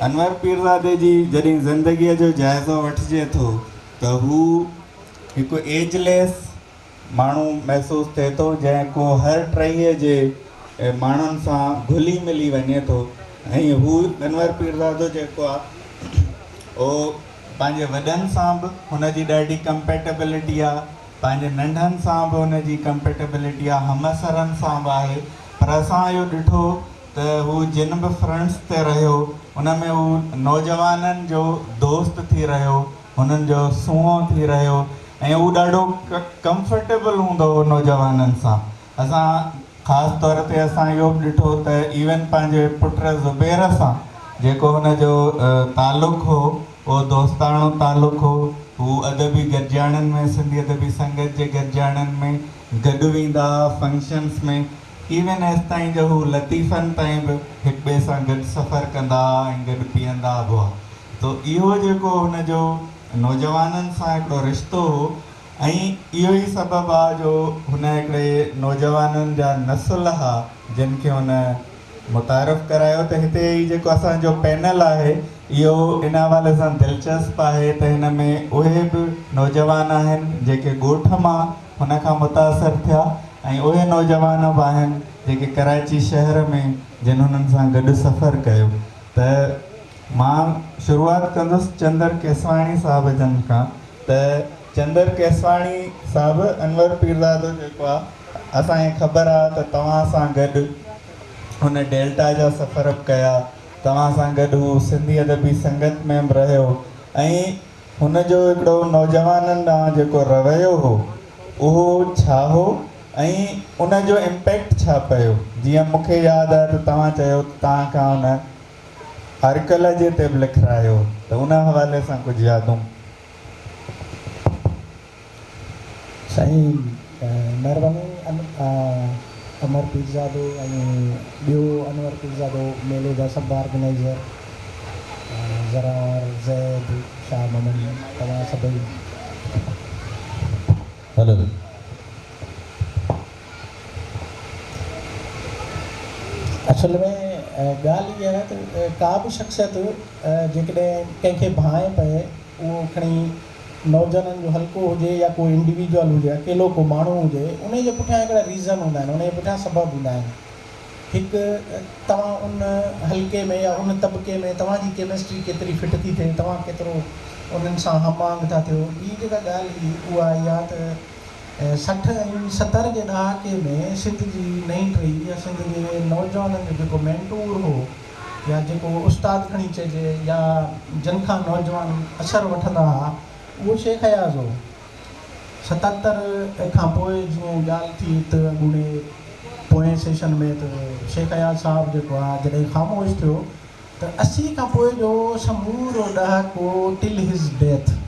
انور پيرزادي جي جڏهن زندگيء جو جائزو وٺجي ٿو ته هو هڪ ايج ليس ماڻهو محسوس ٿئي ٿو جنهن ڪو هر ٽهيء جي ماڻهن سان گهلي ملي وڃي ٿو ۽ هو انور پيرزادو جيڪو آ اهو پنهنجي وڏن سان به هن جي ڏاڍي ڪمپيٽيبلٽي آ پنهنجي ننڍن سان به هن جي ڪمپيٽيبلٽي آ همعصرن سان به آهي پر اسان اهو ڏٺو ته هو جن به فرنٽس تي رهيو ان ۾ هو نوجوانن جو دوست ٿي رهيو، هنن جو سونهون ٿي رهيو ۽ هو ڏاڍو ڪمفرٽيبل هوندو هو نوجوانن سان. اسان خاص طور تي اسان اهو به ڏٺو ته ايون پنهنجي پٽ زبير سان جيڪو هن جو تعلق هو اهو دوستاڻو تعلق هو. هو ادبي گڏجاڻين ۾ سنڌي ادبي سنگت جي گڏجاڻين ۾ گڏ ويندا هئا فنڪشنس ۾. ايون ايستائين جو هو لطيفن تائين به هڪ ٻئي سان گڏ سفر ڪندا ها ۽ گڏ پيئندا به هئا. تو اهو جيڪو هن جو نوجوانن سان هڪڙو رشتو هو ۽ اهو ئي سبب آ جو هن هڪڙي نوجوانن جا نسل ها جن کي هن متعارف ڪرايو ته هتي هي جيڪو اسان جو پينل آهي اهو ان حوالي سان دلچسپ آهي ته هن ۾ اهي به نوجوان آهن جيڪي ڳوٺ مان هن کان متاثر ٿيا ۽ اهي نوجوان به آهن جيڪي ڪراچي شهر ۾ جن هنن سان گڏ سفر ڪيو ته مان شروعات ڪندس چندر ڪيسواڻي صاحب جن کان ته چندر ڪيسواڻي صاحب انور پيرزادو جيڪو آ اسان کي خبر آ ته توهان سان گڏ هن ڊيلٽا جا سفر به ڪيا توهان سان گڏ هو سنڌي ادبي سنگت ۾ به رهيو ۽ هن جو هڪڙو نوجوانن ڏانهن جيڪو رويو هو اهو ڇا هو ۽ ان جو امپيڪٽ ڇا پيو؟ جيئن مون کي ياد آهي ته توهان چيو ته توهان کان هن آرڪيالاجيء تي به لکرايو ته ان حوالي سان ڪجهه يادون. سائين مهرباني امر پيرزادو ۽ ٻيو انور پيرزادو ميلي جا سڀ آرگنائيزر زرار زيد شاهه محمد توهان سڀئي. هلو. اصل ۾ ڳالهه اها آهي ته ڪا به شخصيت جيڪڏهن ڪنهن کي ڀانء پئي اهو کڻي نوجوانن جو حلقو هجي يا ڪو انڊيويجوئل هجي، اڪيلو ڪو ماڻهو هجي، انهي جي پٺيان هڪڙا ريزن هوندا آهن، انهي جي پٺيان سبب هوندا آهن. هڪ توهان ان حلقي ۾ يا ان طبقي ۾ توهان جي ڪيمسٽري ڪيتري فٽ ٿي ٿئي، توهان ڪيترو انهن سان هم آهنگ ٿا ٿيو. ٻي جيڪا ڳالهه هئي اها اها ته 60 ۽ 70 جي ڏهاڪي ۾ سنڌ جي نئين ٽهي يا سنڌ جي نوجوانن جو جيڪو مينٽور هو يا جيڪو استاد کڻي چئجي يا جن کان نوجوان اثر وٺندا ها اهو شيخ اياز هو. 77 کان پوء جيئن ڳالهه ٿي ته اڳوڻي پوئين سيشن ۾ ته شيخ اياز صاحب جيڪو آ جڏهن خاموش ٿيو ته 80 کان پوء جو سمورو ڏهاڪو ٽل his death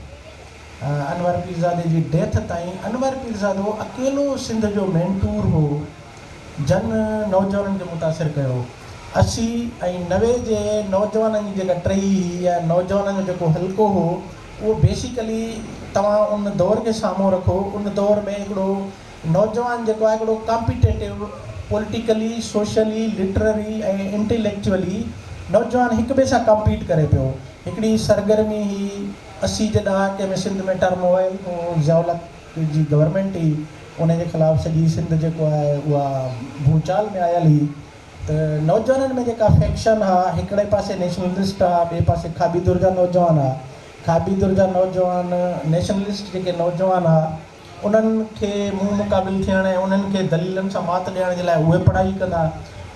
Anwar Pirzado جي ڊيٿ تائين انور پيرزادو اڪيلو سنڌ جو مينٽور هو. جن نوجوانن کي متاثر ڪيو. 80 ۽ 90 جي نوجوانن جي جيڪا ٽهي هئي يا نوجوانن جو جيڪو حلقو هو اهو بيسيڪلي توهان ان دور کي سامهون رکو ان دور ۾ هڪڙو نوجوان جيڪو آهي هڪڙو ڪامپيٽيٽو پوليٽيڪلي، سوشلي، لٽرري ۽ انٽيليڪچوئلي نوجوان هڪ ٻئي سان ڪامپيٽ ڪري پيو. هڪڙي سرگرمي هئي 80 جي ڏهاڪي ۾ سنڌ ۾ ٽرموائل هو ضياء الحق جي گورنمينٽ هئي ان جي خلاف سڄي سنڌ جيڪو آهي اها ڀونچال ۾ آيل هئي ته نوجوانن ۾ جيڪا فيڪشن ها هڪڙي پاسي نيشنلسٽ ها ٻئي پاسي کاٻي ڌر جا نوجوان ها کاٻي ڌر جا نوجوان نيشنلسٽ جيڪي نوجوان ها انهن کي منهن مقابل ٿيڻ ۽ انهن کي دليلن سان مات ڏيڻ جي لاء اهي پڙهائي ڪندا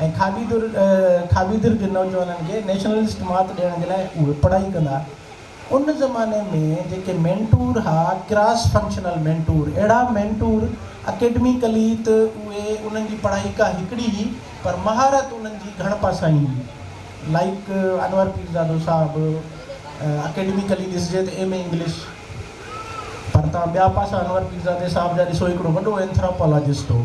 ۽ کاٻي ڌر کاٻي ڌر جي نوجوانن کي نيشنلسٽ مات ڏيڻ جي لاء اهي پڙهائي ڪندا. ان زماني ۾ جيڪي مينٽور ها ڪراس فنڪشنل مينٽور اهڙا مينٽور اڪيڊميڪلي ته اهي انهن جي پڙهائي ڪا هڪڙي هئي پر مهارت انهن جي گهڻ پاسائين هئي لائيڪ انور پيرزادو صاحب اڪيڊميڪلي ڏسجي ته ايم اي انگلش پر توهان ٻيا پاسا انور پيرزادي صاحب جا ڏسو هڪڙو وڏو اينٿراپالاجسٽ هو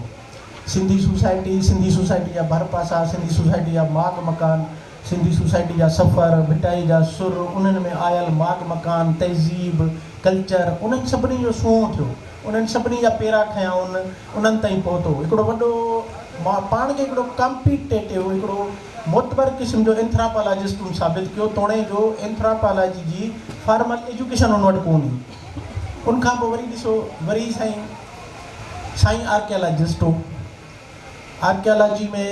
سنڌي سوسائٽي سنڌي سوسائٽي جا ڀر پاسا سنڌي سوسائٽي جا ماڳ مڪان سنڌي سوسائٽي جا سفر، ڀٽائي جا سر، انهن ۾ آيل ماڳ مڪان، تهذيب، ڪلچر، انهن سڀني جو سونهون ٿيو. انهن سڀني جا پيرا کنيائون، انهن تائين پهتو. هڪڙو وڏو پاڻ کي هڪڙو ڪامپيٽيٽو هڪڙو معتبر قسم جو اينٿراپالاجسٽ هن ثابت ڪيو توڻي جو اينٿراپالاجي جي فارمل ايجوڪيشن هن وٽ ڪونه هئي. ان کان پوء وري ڏسو وري سائين سائين آرڪيالاجسٽ هو. آرڪيالاجي ۾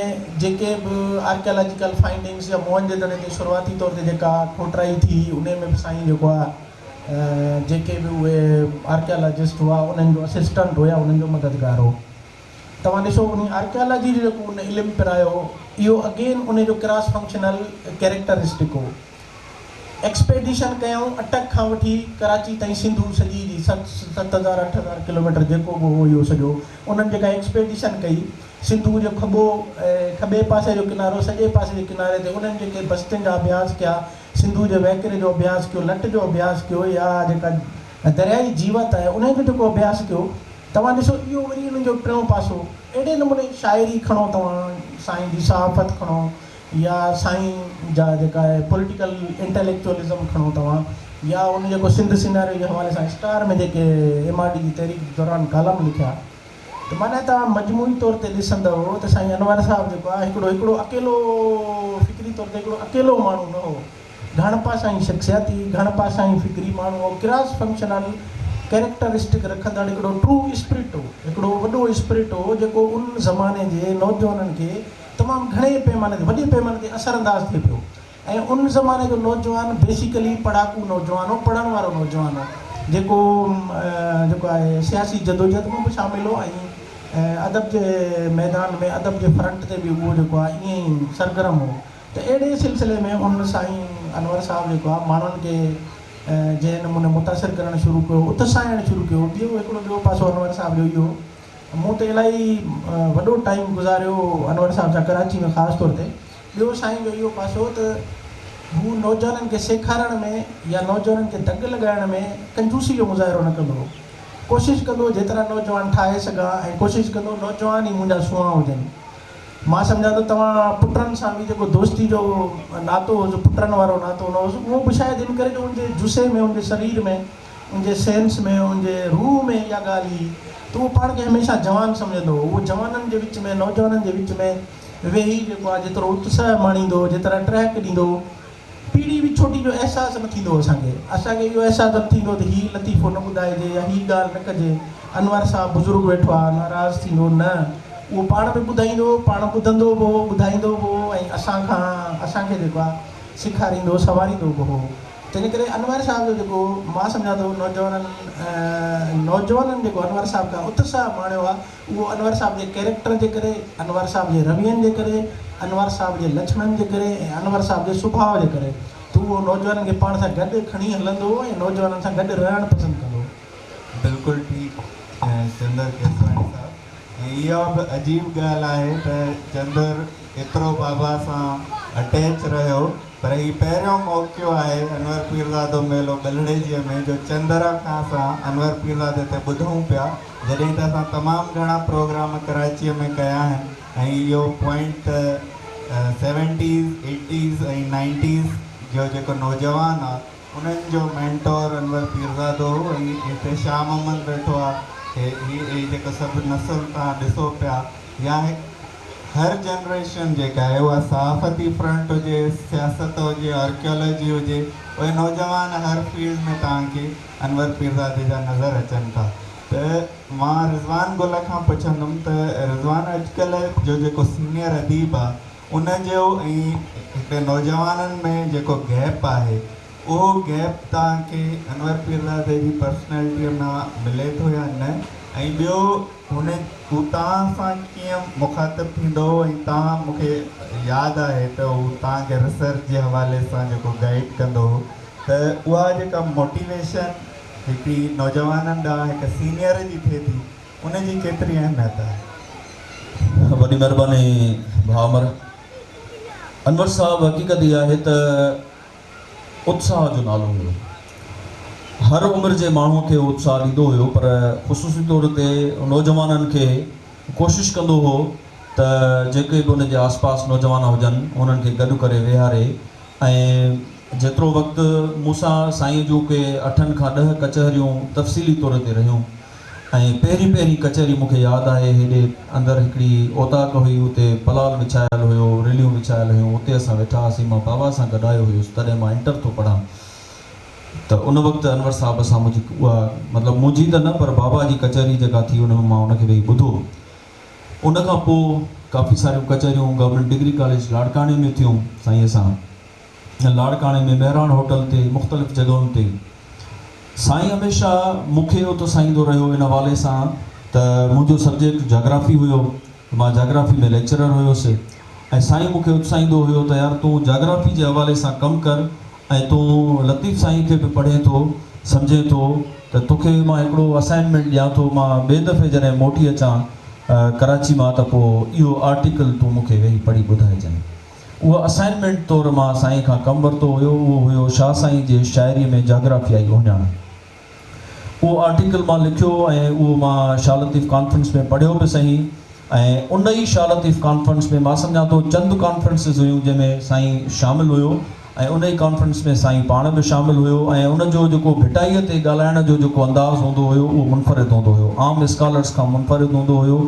جيڪي به آرڪيالاجيڪل فائنڊنگس يا موهن جي دڙي تي شروعاتي طور تي جيڪا کوٽرائي ٿي انهي ۾ به سائين جيڪو آهي جيڪي به اهي آرڪيالاجسٽ هئا انهن جو اسسٽنٽ هو يا انهن جو مددگار هو. توهان ڏسو انهي آرڪيالاجي جو جيڪو ان علم پرايو اهو اگين انهي جو ڪراس فنڪشنل ڪيريڪٽرسٽڪ هو. ايڪسپيڊيشن ڪيائون اٽڪ کان وٺي ڪراچي تائين سنڌو سڄي جي 7000 8000 ڪلوميٽر جيڪو به هو اهو سڄو انهن جيڪا ايڪسپيڊيشن ڪئي سنڌو جو کٻو کٻي پاسي جو ڪنارو سڄي پاسي جي ڪناري تي انهن جيڪي بستين جا اڀياس ڪيا سنڌو جي وهڪري جو اڀياس ڪيو لٽ جو اڀياس ڪيو يا جيڪا دريائي جيوت آهي انهي جو جيڪو اڀياس ڪيو توهان ڏسو اهو وري انهن جو ٽيون پاسو. اهڙي نموني شاعري کڻو توهان سائين جي صحافت کڻو يا سائين جا جيڪا آهي پوليٽيڪل انٽيليڪچوئلزم کڻو توهان يا ان جيڪو سنڌ سيناريو جي حوالي سان اسٽار ۾ جيڪي ايم آر ڊي جي تحريڪ دوران ڪالم لکيا ته معنيٰ توهان مجموعي طور تي ڏسندؤ ته سائين انور صاحب جيڪو آهي هڪڙو هڪڙو اڪيلو فڪري طور تي هڪڙو اڪيلو ماڻهو نه هو. گهڻ پاسائين شخصياتي، گهڻ پاسائين فڪري ماڻهو هو، ڪراس فنڪشنل ڪيريڪٽرسٽڪ رکندڙ هڪڙو ٽرو اسپرٽ هو، هڪڙو وڏو اسپرٽ هو جيڪو ان زماني جي نوجوانن کي تمام گهڻي پيماني تي وڏي پيماني تي اثر انداز ٿئي پيو ۽ ان زماني جو نوجوان بيسيڪلي پڙهاڪو نوجوان هو، پڙهڻ وارو نوجوان هو جيڪو جيڪو آهي سياسي جدوجهد ۾ به شامل هو ۽ ادب جي ميدان ۾ ادب جي فرنٽ تي به اهو جيڪو آهي ائين ئي سرگرم هو. ته اهڙي سلسلي ۾ ان سائين انور صاحب جيڪو آهي ماڻهن کي جنهن نموني متاثر ڪرڻ شروع ڪيو اتساهڻ شروع ڪيو ٻيو هڪڙو ٻيو پاسو انور صاحب جو اهو مون ته الاهي وڏو ٽائيم گذاريو انور صاحب سان ڪراچي ۾ خاص طور تي ٻيو سائين جو اهو پاسو ته هو نوجوانن کي سيکارڻ ۾ يا نوجوانن کي دڳ لڳائڻ ۾ ڪنجوسي جو مظاهرو نه ڪندو هو ڪوشش ڪندو هو جيترا نوجوان ٺاهي سگهان ۽ ڪوشش ڪندو هو نوجوان ئي منهنجا سونهان هجن مان سمجهان ٿو توهان پٽن سان به جيڪو دوستي جو ناتو هوس، پٽن وارو ناتو نه هوس، اهو به شايد ان ڪري جو ان جي جثي ۾، ان جي سرير ۾، ان جي سينس ۾، ان جي روح ۾ اها ڳالهه هئي ته اهو پاڻ کي هميشه جوان سمجهندو هو. اهو جوانن جي وچ ۾، نوجوانن جي وچ ۾ ويهي جيڪو آهي جيترو اتساهه ماڻيندو هو، جيترا ٽهڪ ڏيندو هو، پيڙهي وڇوٽي جو احساس نه ٿيندو هو اسان کي. اسان کي اهو احساس نه ٿيندو هو ته هي لطيفو نه ٻڌائجي يا هي ڳالهه نه ڪجي، انور صاحب بزرگ ويٺو آهي، ناراض ٿيندو. نه، اهو پاڻ به ٻڌائيندو هو، پاڻ ٻڌندو به هو، ٻڌائيندو به هو ۽ اسان کان اسان کي جيڪو آهي سيکاريندو سنواريندو به هو. تنهن ڪري انور صاحب جو جيڪو مان سمجهان ٿو نوجوانن نوجوانن جيڪو انور صاحب کان اتساهه ماڻيو آهي، اهو انور صاحب جي ڪيريڪٽر جي ڪري، انور صاحب جي روين جي ڪري، انور صاحب جي لڇڻن جي ڪري ۽ انور صاحب جي سڀاء جي ڪري ته اهو نوجوانن کي پاڻ سان گڏ کڻي هلندو هو ۽ نوجوانن سان گڏ رهڻ پسند ڪندو هو. بلڪل ٺيڪ چندر ڪيسواڻي صاحب ۽ اها به عجيب ڳالهه آهي ته چندر ايترو بابا سان اٽيچ رهيو پر هي پهريون موقعو آهي انور پيرزادو ميلو ٻلهڙيجيء ۾ جو چندر کان اسان انور پيرزادي تي ٻڌون پيا جڏهن ته اسان تمام گهڻا پروگرام ڪراچيء ۾ ڪيا آهن ۽ اهو پوائنٽ ته سيونٽيز، ايٽيز ۽ نائنٽيز جو جيڪو نوجوان آ انهن جو مينٽور انور پيرزادو هو ۽ هتي شاهه محمد ويٺو آ هي هي جيڪو سڀ نسل توهان ڏسو پيا يا هر جنريشن جيڪا آهي اها صحافتي فرنٽ هجي، سياست هجي، آرڪيالاجي هجي اهي نوجوان هر فيلڊ ۾ توهان کي انور پيرزادي جا نظر اچن ٿا ته مان رضوان گل کان پڇندم ته رضوان اڄڪلهه جو جيڪو سينيئر اديب آ ان جو ۽ هتي نوجوانن ۾ جيڪو گيپ آهي اهو گيپ توهان کي انور پيرزادي جي پرسنالٽيء مان ملي ٿو يا نه ۽ ٻيو هن هو توهان سان ڪيئن مخاطب ٿيندو هو ۽ توهان مون کي ياد آهي ته هو توهان کي ريسرچ جي حوالي سان جيڪو گائيڊ ڪندو هو ته اها جيڪا موٽيويشن هڪڙي نوجوانن ڏانهن هڪ سينيئر جي ٿئي ٿي ان جي ڪيتري اهميت آهي؟ وڏي مهرباني ڀاء عمر. انور صاحب حقيقت اها آهي ته اتساهه جو نالو هيو. هر عمر جي ماڻهوء کي هو اتساهه ڏيندو هيو پر خصوصي طور تي نوجوانن کي ڪوشش ڪندو هو ته جيڪي به ان جي آس پاس نوجوان هجن انهن کي گڏ ڪري ويهاري ۽ جيترو وقت مون سان سائينء جون ڪي اٺن کان ڏهه ڪچهريون تفصيلي طور تي رهيون ۽ پهرين پهرين ڪچهري مون کي ياد آهي هيڏي اندر هڪڙي اوطاق هئي اتي پلال وڇايل هيو. رليون وڇايل هيون اتي اسان ويٺا هئاسين مان بابا سان گڏ آيو هيس تڏهن مان انٽر ٿو پڙهان ته ان وقت انور صاحب سان منهنجي اها مطلب منهنجي ته نه پر بابا جي ڪچهري جيڪا ٿي ان ۾ مان ان کي ويهي ٻڌو ان کان پوء ڪافي ساريون ڪچهريون گورنمينٽ ڊگري ڪاليج لاڙڪاڻي ۾ ٿيون سائينء سان لاڙڪاڻي ۾ مهراڻ هوٽل تي مختلف جڳهن تي سائين هميشه مون کي اتساهيندو رهيو ان حوالي سان ته منهنجو سبجيڪٽ جاگرافي هيو مان جاگرافي ۾ ليڪچرر هيس ۽ سائين مون کي اتساهيندو هيو ته يار تون جاگرافي جي حوالي سان ڪم ڪر ۽ تون لطيف سائين کي به پڙهين ٿو سمجهين ٿو ته توکي مان هڪڙو اسائنمينٽ ڏيان ٿو مان ٻئي دفعي جڏهن موٽي اچان ڪراچي مان ته پوء اهو آرٽيڪل تون مون کي ويهي پڙهي ٻڌائجانء. اهو اسائنمينٽ طور مان سائين کان ڪم ورتو هيو، اهو هيو شاهه سائين جي شاعريء ۾ جاگرافيائي اهڃاڻ. اهو آرٽيڪل مان لکيو ۽ اهو مان شاهه لطيف ڪانفرنس ۾ پڙهيو به سهي ۽ ان ئي شاهه لطيف ڪانفرنس ۾ مان سمجهان ٿو چند ڪانفرنسز هيون جنهن ۾ سائين شامل هيو ۽ ان ئي ڪانفرنس ۾ سائين پاڻ به شامل هيو ۽ ان جو جيڪو ڀٽائيء تي ڳالهائڻ جو جيڪو انداز هوندو هيو اهو منفرد هوندو هيو، عام اسڪالرس کان منفرد هوندو هيو.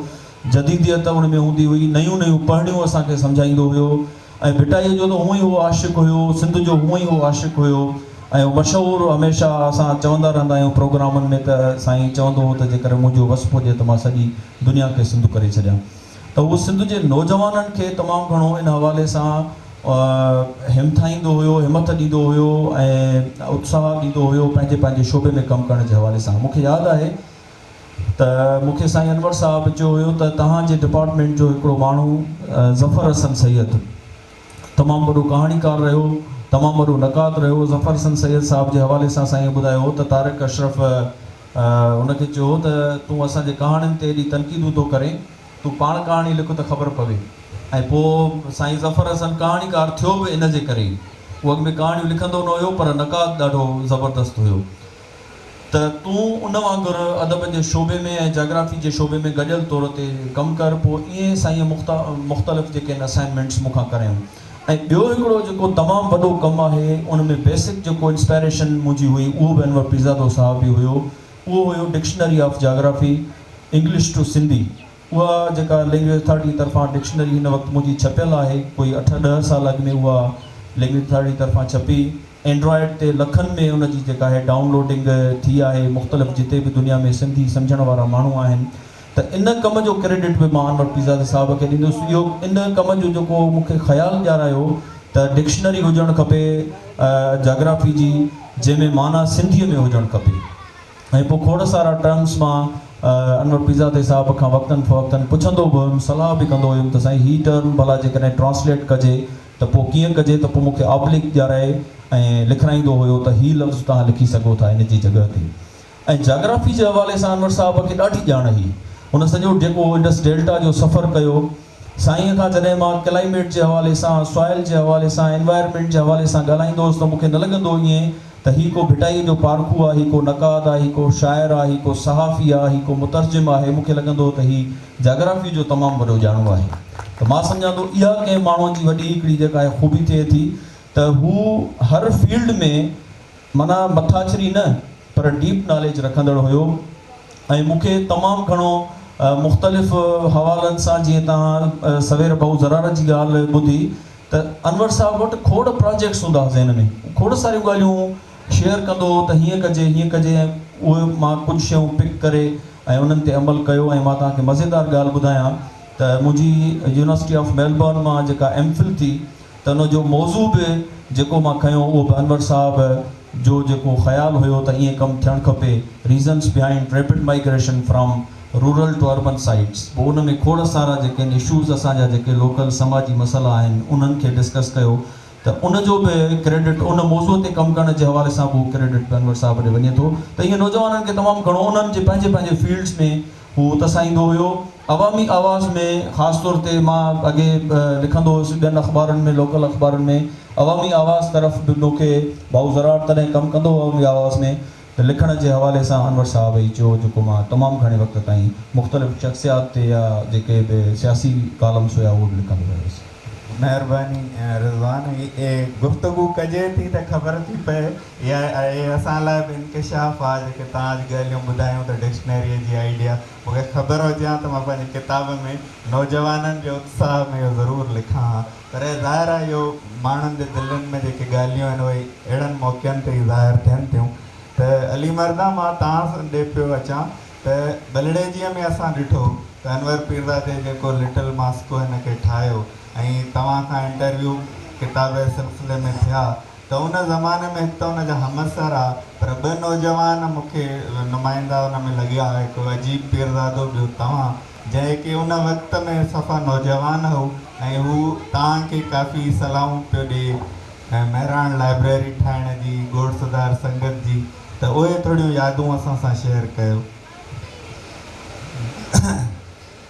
جديديت ان ۾ هوندي هئي، نيون نيون پڙهڻيون اسان کي سمجهائيندو هيو ۽ ڀٽائيء جو ته هونئن ئي هو عاشق هيو، سنڌ جو هونئن ئي هو عاشق هيو ۽ مشهور هميشه اسان چوندا رهندا آهيون پروگرامن ۾ ته سائين چوندو هو ته جيڪڏهن منهنجو وس پڄي ته مان سڄي دنيا کي سنڌ ڪري ڇڏيان ته هو سنڌ جي نوجوانن کي تمام گهڻو ان حوالي سان همٿائيندو هيو، همٿ ڏيندو هيو ۽ اتساهه ڏيندو هيو پنهنجي پنهنجي شعبي ۾ ڪم ڪرڻ جي حوالي سان مون کي ياد آهي ته مون کي سائين انور صاحب چيو هيو ته توهان جي ڊپارٽمينٽ جو هڪڙو ماڻهو ظفر حسن سيد تمام وڏو ڪهاڻيڪار رهيو، تمام وڏو نقاد رهيو، ظفر حسن سيد صاحب جي حوالي سان سائين ٻڌايو هو ته طارق اشرف هن کي چيو هو ته تون اسان جي ڪهاڻين تي ايڏي تنقيدون ٿو ڪرين، تون پاڻ ڪهاڻي لک ته خبر پوي ۽ پوء سائين ظفر حسن ڪهاڻيڪار ٿيو به ان جي ڪري ئي، هو اڳ ۾ ڪهاڻيون لکندو نه هيو پر نقاد ڏاڍو زبردست هيو. ته تون ان وانگر ادب جي شعبي ۾ ۽ جاگرافي جي شعبي ۾ گڏيل طور تي ڪم ڪر. پوء ائين سائينء مختلف جيڪي آهن اسائنمينٽس مون کان ڪرايون ۽ ٻيو هڪڙو جيڪو تمام وڏو ڪم آهي ان ۾ بيسڪ جيڪو انسپائريشن منهنجي هئي اهو به انور پيرزادو صاحب ئي هيو اهو هيو dictionary of geography English to Sindhi اها جيڪا لينگويج اٿارٽي طرفان ڊڪشنري هن وقت منهنجي ڇپيل آهي، ڪوئي اٺ ڏهه سال اڳ ۾ اها لينگويج اٿارٽي طرفان ڇپي، اينڊرائيڊ تي لکن ۾ ان جي جيڪا آهي ڊائون لوڊنگ ٿي آهي، مختلف جتي به دنيا ۾ سنڌي سمجهڻ وارا ماڻهو آهن ته ان ڪم جو ڪريڊٽ به مان انور پيرزادي صاحب کي ڏيندس، اهو ان ڪم جو جيڪو مون کي خيال ڏيارايو ته ڊڪشنري هجڻ کپي جاگرافي جي جنهن ۾ معنيٰ سنڌيء ۾ هجڻ کپي. ۽ پوء کوڙ سارا ٽرمس مان انور پيرزادي صاحب کان وقتن فوقتن پڇندو به هيم، صلاح به ڪندو هيم ته سائين هي ٽرم ڀلا جيڪڏهن ٽرانسليٽ ڪجي ته پوء ڪيئن ڪجي ته پوء مون کي آبليڪ ڏيارائي ۽ لکرائيندو هيو ته هي لفظ توهان لکي سگهو ٿا ان جي جڳهه تي. ۽ جاگرافي جي حوالي سان انور صاحب کي ڏاڍي ڄاڻ هئي. هن سڄو جيڪو انڊس ڊيلٽا جو سفر ڪيو، سائينء کان جڏهن مان ڪلائيميٽ جي حوالي سان، سوائل جي حوالي سان، انوائرمينٽ جي حوالي سان ڳالهائيندو هوس ته مون کي نه لڳندو هو ائين ته هي ڪو ڀٽائيء جو پارکو آ، هي ڪو نقاد آ، هي ڪو شاعر آ، هي ڪو صحافي آ، هي ڪو مترجم آهي، مون کي لڳندو هو ته هي جاگرافيء جو تمام وڏو ڄاڻو آهي. ته مان سمجهان ٿو اها ڪنهن ماڻهوء جي وڏي هڪڙي جيڪا آهي خوبي ٿئي ٿي ته هو هر فيلڊ ۾ معنيٰ مٿاڇري نه پر ڊيپ ناليج رکندڙ هيو ۽ مون کي تمام گهڻو مختلف حوالن سان جيئن توهان سوير ڀائو زرار جي ڳالهه ٻڌي ته انور صاحب وٽ کوڙ پراجيڪٽس هوندا هئا ذهن ۾ کوڙ ساريون ڳالهيون شيئر ڪندو هو ته هيئن ڪجي هيئن ڪجي ۽ اهي مان ڪجهه شيون پڪ ڪري ۽ انهن تي عمل ڪيو ۽ مان توهان کي مزيدار ڳالهه ٻڌايان ته منهنجي يونيورسٽي آف ميلبورن مان جيڪا ايم فل ٿي ته ان جو موضوع به جيڪو مان کنيو اهو به انور صاحب جو جيڪو خيال هيو ته ائين ڪم ٿيڻ کپي Reasons Behind Rapid Migration From Rural to Urban Sites پوء ان ۾ کوڙ سارا جيڪي آهن اشوز اسان جا جيڪي لوڪل سماجي مسئلا آهن انهن کي ڊسڪس ڪيو ته ان جو به ڪريڊٽ ان موضوع تي ڪم ڪرڻ جي حوالي سان به اهو ڪريڊٽ به انور صاحب ڏي وڃي ٿو ته ائين نوجوانن کي تمام گهڻو انهن جي پنهنجي پنهنجي فيلڊس ۾ هو اتساهيندو هيو. عوامي آواز ۾ خاص طور تي مان اڳي لکندو هيس ٻين اخبارن ۾ لوڪل اخبارن ۾ عوامي آواز طرف به مون کي ڀائو زراڙ تڏهن ڪم ڪندو هو عوامي آواز ۾ ته لکڻ جي حوالي سان انور صاحب ئي چيو جيڪو مان تمام گهڻي وقت تائين مختلف شخصيات تي يا جيڪي به سياسي ڪالمس هيا اهي به لکندو رهيس. مهرباني رضوان هي گفتگو ڪجي ٿي ته خبر ٿي پئي اها اهي اسان لاء به انڪشاف آ جيڪي توهان اڄ ڳالهيون ٻڌايون ته ڊڪشنريء جي آئيڊيا مون کي خبر هجي ها ته مان پنهنجي ڪتاب ۾ نوجوانن جي اتساهه ۾ اهو ضرور لکان ها پر ظاهر آ اهو ماڻهن جي دلين ۾ جيڪي ڳالهيون آهن اهي اهڙن موقعن تي ئي ظاهر ٿين ٿيون ته علي مردان مان توهان ڏي پيو اچان ته ٻلهڙيجيء ۾ اسان ڏٺو ته انور پيرزادي جيڪو لٽل ماسڪو هن کي ٺاهيو ۽ توهان کان انٽرويو ڪتاب جي سلسلي ۾ ٿيا ته ان زماني ۾ هڪ ته ان جا همعصر ها پر ٻه نوجوان مون کي نمائندا ان ۾ لڳيا هڪ عجيب پيرزادو ٻيو توهان جيڪي ان وقت ۾ صفا نوجوان هئو ۽ هو توهان کي ڪافي صلاحون پيو ڏئي ۽ مهراڻ لائبريري ٺاهڻ جي، ڳوٺ سڌار سنگت جي ته اهي ٿوريون يادون اسان سان شيئر ڪيو.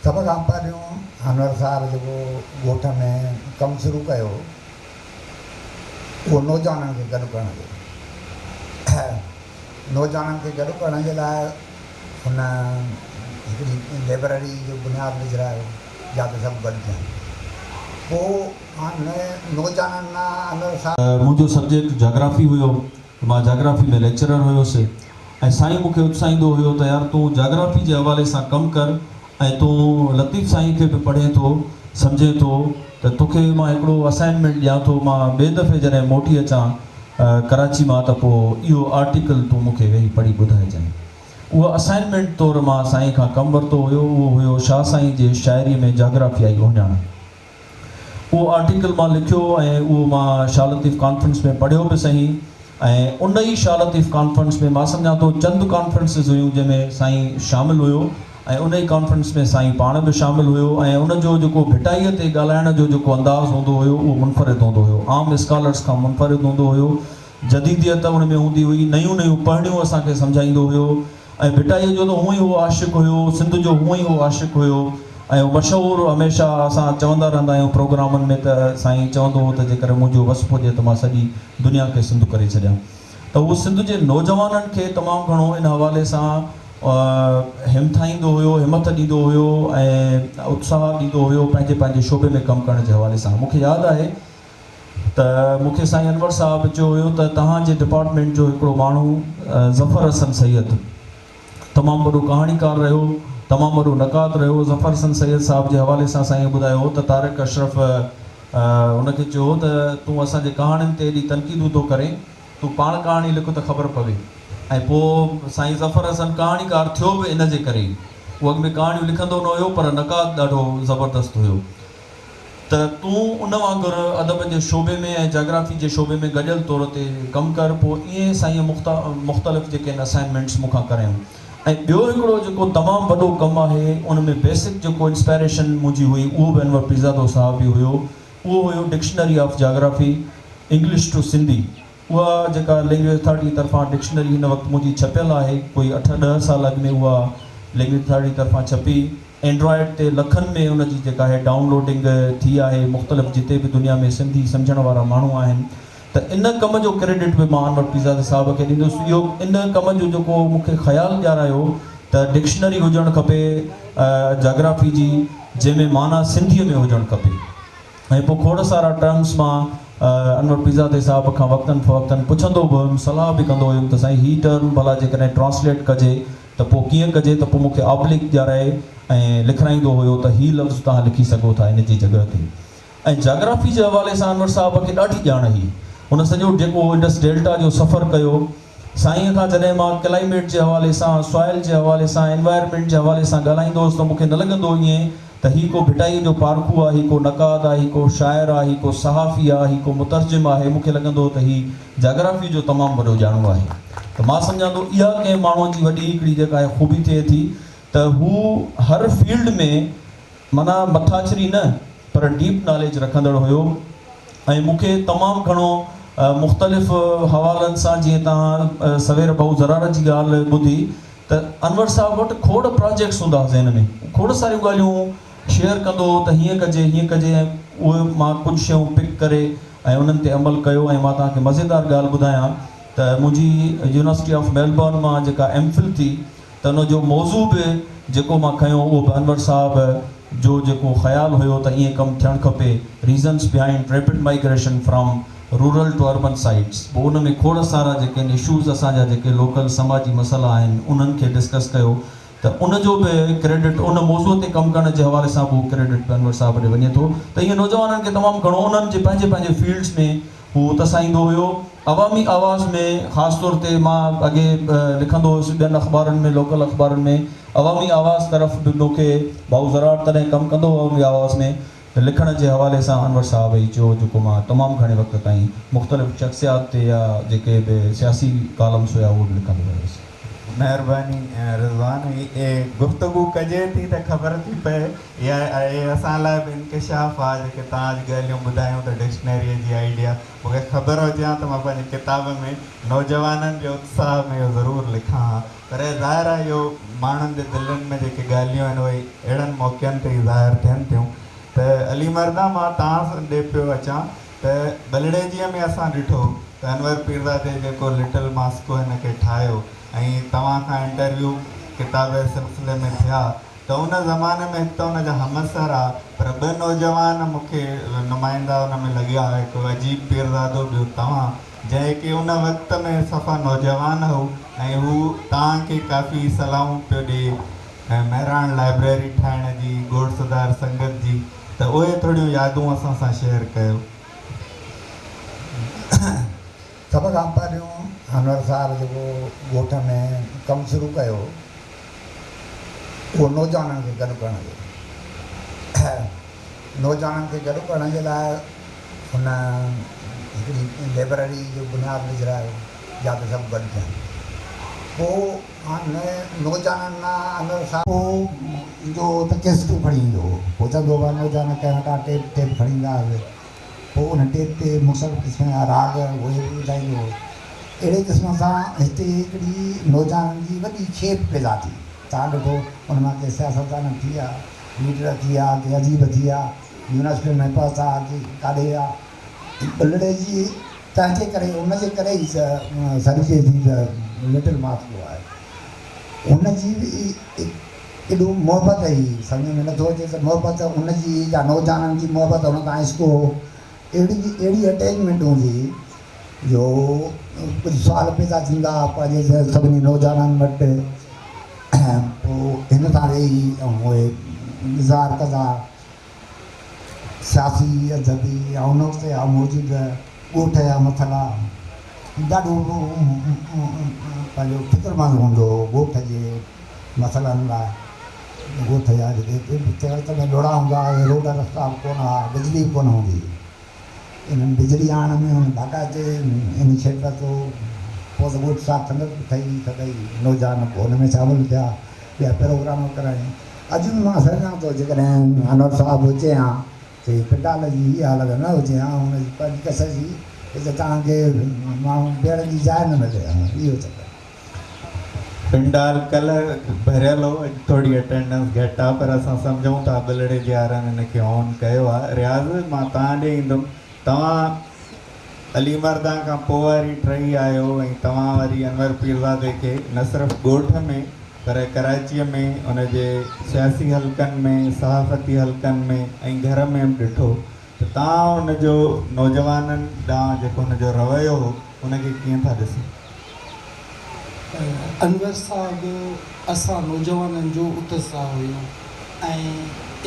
سڀ کان پهريون انور صاحب جيڪو ڳوٺ ۾ ڪم شروع ڪيو اهو نوجوانن کي گڏ ڪرڻ جو نوجوانن کي گڏ ڪرڻ جي لاء هن هڪڙي لئبرري جو بنياد وجهرايو جاتي سڀ گڏ ٿين پوء نوجوانن انور صاحب. منهنجو سبجيڪٽ جاگرافي هيو ته مان جاگرافي ۾ ليڪچرر هيس ۽ سائين مون کي اتساهيندو هيو ته يار تون جاگرافي جي حوالي سان ڪم ڪر ۽ تون لطيف سائين کي به پڙهين ٿو سمجهين ٿو ته توکي مان هڪڙو اسائنمينٽ ڏيان ٿو مان ٻئي دفعي جڏهن موٽي اچان ڪراچي مان ته پوء اهو آرٽيڪل تون مون کي ويهي پڙهي ٻڌائجانء. اهو اسائنمينٽ طور مان سائين کان ڪم ورتو هيو اهو هيو شاهه سائين جي شاعري ۾ جاگرافيائي اهڃاڻ. اهو آرٽيڪل مان لکيو ۽ اهو مان شاهه لطيف ڪانفرنس ۾ پڙهيو به سهي ۽ ان ئي شاهه لطيف ڪانفرنس ۾ مان سمجهان ٿو چند ڪانفرنسز هيون جنهن ۾ سائين شامل هيو ۽ ان ئي ڪانفرنس ۾ سائين پاڻ به شامل هيو ۽ ان جو جيڪو ڀٽائيء تي ڳالهائڻ جو جيڪو انداز هوندو هيو اهو منفرد هوندو هيو عام اسڪالرس کان منفرد هوندو هيو جديديت ان ۾ هوندي هئي نيون نيون پڙهڻيون اسان کي سمجهائيندو هيو ۽ ڀٽائيء جو ته هونئن ئي هو عاشق هيو، سنڌ جو هونئن ئي هو عاشق هيو ۽ هو مشهور هميشه اسان چوندا رهندا آهيون پروگرامن ۾ ته سائين چوندو هو ته جيڪڏهن منهنجو وس پڄي ته مان سڄي دنيا کي سنڌ ڪري ڇڏيان ته هو سنڌ جي نوجوانن کي تمام گهڻو ان حوالي سان همٿائيندو هيو، همٿ ڏيندو هيو ۽ اتساهه ڏيندو هيو پنهنجي پنهنجي شعبي ۾ ڪم ڪرڻ جي حوالي سان مون کي ياد آهي ته مون کي سائين انور صاحب چيو هيو ته توهان جي ڊپارٽمينٽ جو هڪڙو ماڻهو ظفر حسن سيد تمام وڏو ڪهاڻيڪار رهيو، تمام وڏو نقاد رهيو، ظفر حسن سيد صاحب جي حوالي سان سائين ٻڌايو هو ته طارق اشرف هن کي چيو هو ته تون اسان جي ڪهاڻين تي ايڏي تنقيدون ٿو ڪرين، تون پاڻ ڪهاڻي لک ته خبر پوي. ۽ پوء سائين ظفر حسن ڪهاڻيڪار ٿيو به ان جي ڪري ئي. هو اڳ ۾ ڪهاڻيون لکندو نه هيو پر نقاد ڏاڍو زبردست هيو. ته تون ان وانگر ادب جي شعبي ۾ ۽ جاگرافي جي شعبي ۾ گڏيل طور تي ڪم ڪر. پوء ائين سائينء مختلف جيڪي آهن اسائنمينٽس مون کان ڪرايون ۽ ٻيو هڪڙو جيڪو تمام وڏو ڪم آهي ان ۾ بيسڪ جيڪو انسپائريشن منهنجي هئي اهو به انور پيرزادو صاحب ئي هيو اهو هيو dictionary of geography English to Sindhi اها جيڪا لينگويج اٿارٽي طرفان ڊڪشنري هن وقت منهنجي ڇپيل آهي ڪوئي اٺ ڏهه سال اڳ ۾ اها لينگويج اٿارٽي طرفان ڇپي اينڊرائيڊ تي لکن ۾ ان جي جيڪا آهي ڊائون لوڊنگ ٿي آهي مختلف جتي به دنيا ۾ سنڌي سمجهڻ وارا ماڻهو آهن ته ان ڪم جو ڪريڊٽ به مان انور پيرزادي صاحب کي ڏيندس اهو ان ڪم جو جيڪو مون کي خيال ڏيارايو ته ڊڪشنري هجڻ کپي جاگرافي جي جنهن ۾ معنيٰ سنڌيء ۾ هجڻ کپي. ۽ پوء کوڙ سارا ٽرمس مان انور پيرزادي صاحب کان وقتن فوقتن پڇندو به هيم، صلاح به ڪندو هيم ته سائين هي ٽرم ڀلا جيڪڏهن ٽرانسليٽ ڪجي ته پوء ڪيئن ڪجي ته پوء مون کي آبليڪ ڏيارائي ۽ لکرائيندو هيو ته هي لفظ توهان لکي سگهو ٿا ان جي جڳهه تي. ۽ جاگرافي جي حوالي سان انور صاحب کي ڏاڍي ڄاڻ هئي. هن سڄو جيڪو انڊس ڊيلٽا جو سفر ڪيو، سائينء کان جڏهن مان ڪلائيميٽ جي حوالي سان، سوائل جي حوالي سان، انوائرمينٽ جي حوالي سان ڳالهائيندو هوس ته مون کي نه لڳندو هو ائين ته هي ڪو ڀٽائيء جو پارکو آ، هي ڪو نقاد آ، هي ڪو شاعر آ، هي ڪو صحافي آ، هي ڪو مترجم آهي، مون کي لڳندو هو ته هي جاگرافيء جو تمام وڏو ڄاڻو آهي. ته مان سمجهان ٿو اها ڪنهن ماڻهوء جي وڏي هڪڙي جيڪا آهي خوبي ٿئي ٿي ته هو هر فيلڊ ۾ معنيٰ مٿاڇري نه پر ڊيپ ناليج رکندڙ هيو ۽ مون کي تمام گهڻو مختلف حوالن سان جيئن توهان سوير ڀائو زرار جي ڳالهه ٻڌي ته انور صاحب وٽ کوڙ پراجيڪٽس هوندا هئا ذهن ۾ کوڙ ساريون ڳالهيون شيئر ڪندو هو ته هيئن ڪجي هيئن ڪجي ۽ اهي مان ڪجهه شيون پڪ ڪري ۽ انهن تي عمل ڪيو ۽ مان توهان کي مزيدار ڳالهه ٻڌايان ته منهنجي يونيورسٽي آف ميلبورن مان جيڪا ايم فل ٿي ته ان جو موضوع به جيڪو مان کنيو اهو به انور صاحب جو جيڪو خيال هيو ته ائين ڪم ٿيڻ کپي reasons behind rapid migration from rural to urban sites پوء ان ۾ کوڙ سارا جيڪي آهن اشوز اسان جا جيڪي لوڪل سماجي مسئلا آهن انهن کي ڊسڪس ڪيو ته ان جو به ڪريڊٽ ان موضوع تي ڪم ڪرڻ جي حوالي سان به اهو ڪريڊٽ به انور صاحب ڏي وڃي ٿو ته ائين نوجوانن کي تمام گهڻو انهن جي پنهنجي پنهنجي فيلڊس ۾ هو اتساهيندو هيو. عوامي آواز ۾ خاص طور تي مان اڳي لکندو هيس ٻين اخبارن ۾ لوڪل اخبارن ۾ عوامي آواز طرف به مون کي ڀائو زراڙ تڏهن ڪم ڪندو هو عوامي آواز ۾ ته لکڻ جي حوالي سان انور صاحب ئي چيو جيڪو مان تمام گهڻي وقت تائين مختلف شخصيات تي يا جيڪي به سياسي ڪالمس هيا اهي به لکندو رهيس. مهرباني رضوان هي گفتگو ڪجي ٿي ته خبر ٿي پئي اها اهي اسان لاء به انڪشاف آ جيڪي توهان اڄ ڳالهيون ٻڌايون ته ڊڪشنريء جي آئيڊيا مون کي خبر هجي ها ته مان پنهنجي ڪتاب ۾ نوجوانن جي اتساهه ۾ اهو ضرور لکان ها پر ظاهر آهي اهو ماڻهن جي دلين ۾ جيڪي ڳالهيون آهن اهي اهڙن موقعن تي ئي ظاهر ٿين ٿيون ته علي مردان مان توهان ڏي پيو اچان ته ٻلهڙيجيء ۾ اسان ڏٺو ته انور پيرزادي جيڪو لٽل ماسڪو هن کي ٺاهيو ۽ توهان کان انٽرويو ڪتاب جي سلسلي ۾ ٿيا ته ان زماني ۾ هڪ ته ان جا همعصر ها پر ٻه نوجوان مون کي نمائندا ان ۾ لڳيا هڪ عجيب پيرزادو ٻيو توهان جيڪي ان وقت ۾ صفا نوجوان هئو ۽ هو توهان کي ڪافي صلاحون پيو ڏئي مهراڻ لائبريري ٺاهڻ جي ڳوٺ سڌار سنگت جي ته اهي ٿوريون يادون اسان سان شيئر ڪيو. سڀ کان پهريون انور صاحب جيڪو ڳوٺ ۾ ڪم شروع ڪيو اهو نوجوانن کي گڏ ڪرڻ جو نوجوانن کي گڏ ڪرڻ جي لاء هن هڪڙي لئبرري جو بنياد وجهرايو جاتي سڀ گڏ ٿين پوء نوجوانن مان انور صاحب پوء ايندو هو ته ڪيسٽون کڻي ايندو هو پوء چوندو هو نوجوان ڪنهن وٽان ٽيپ ٽيپ کڻي ايندا هئا پوء ان ٽيپ تي مختلف قسم جا راڳ اهي به ٻڌائيندو هو. اهڙي قسم سان هتي هڪڙي نوجوانن جي وڏي کيپ پيدا ٿي. توهان ڏٺو ان مان ڪي سياستدان ٿي ويا، ليڊر ٿي ويا، ڪي اديب ٿي ويا، يونيورسٽين ۾ پهتا، ڪي ڪاڏي ويا. ٻلهڙي جي تنهن جي ڪري ان جي ڪري ئي سڏجي ٿي ته لٽل ماسڪو آهي. ان جي به ايڏو محبت هئي، سمجهه ۾ نٿو اچي ته محبت ان جي هئي يا نوجوانن جي محبت هن سان عشق هو. اهڙي اهڙي اٽيچمينٽ هوندي هئي جو ڪجهه سوال پيدا ٿيندا هئا پنهنجي سڀني نوجوانن وٽ پوء هن سان ويهي ۽ اهي اظهار ڪندا هئا. سياسي، ادبي يا ان وقت جا موجوده ڳوٺ جا مسئلا ڏاڍو پنهنجو فڪرمند هوندو هو ڳوٺ جي مسئلن لاء ڳوٺ جا جيڪي وقت ۾ لوڙها هوندا هئا روڊ رستا به ڪونه هئا بجلي به ڪونه هوندي هئي انهن بجلي آڻڻ ۾ هن باقاعدي انيشيٽ ورتو پوء ته ڳوٺ صاحب سنگت به ٺهي سڀئي نوجوان به ان ۾ شامل ٿيا ٻيا پروگرام ڪرايائين اڄ به مان سمجهان ٿو جيڪڏهن انور صاحب هجي ها ته هي پنڊال جي هي حالت نه هجي ها هن جي پنهنجي ڪس جي هتي توهان کي ماڻهو بيهڻ جي جاء نه ملي ها اهو چڪر. پنڊال ڪلهه ڀريل هو اڄ ٿوري اٽينڊنس گهٽ آ پر اسان سمجهون ٿا ٻلهڙي جي وارن ان کي آن ڪيو آ رياض مان توهان ڏي ايندم توهان علي مردان کان پوء واري ٽهي آهيو ۽ توهان وري انور پيرزادي کي نه صرف ڳوٺ ۾ پر ڪراچيء ۾ ان جي سياسي حلقن ۾ صحافتي حلقن ۾ ۽ گهر ۾ به ڏٺو ته توهان ان جو نوجوانن ڏانهن جيڪو ان جو رويو هو ان کي ڪيئن ٿا ڏسو؟ انور صاحب اسان نوجوانن جو اتساهه هيو ۽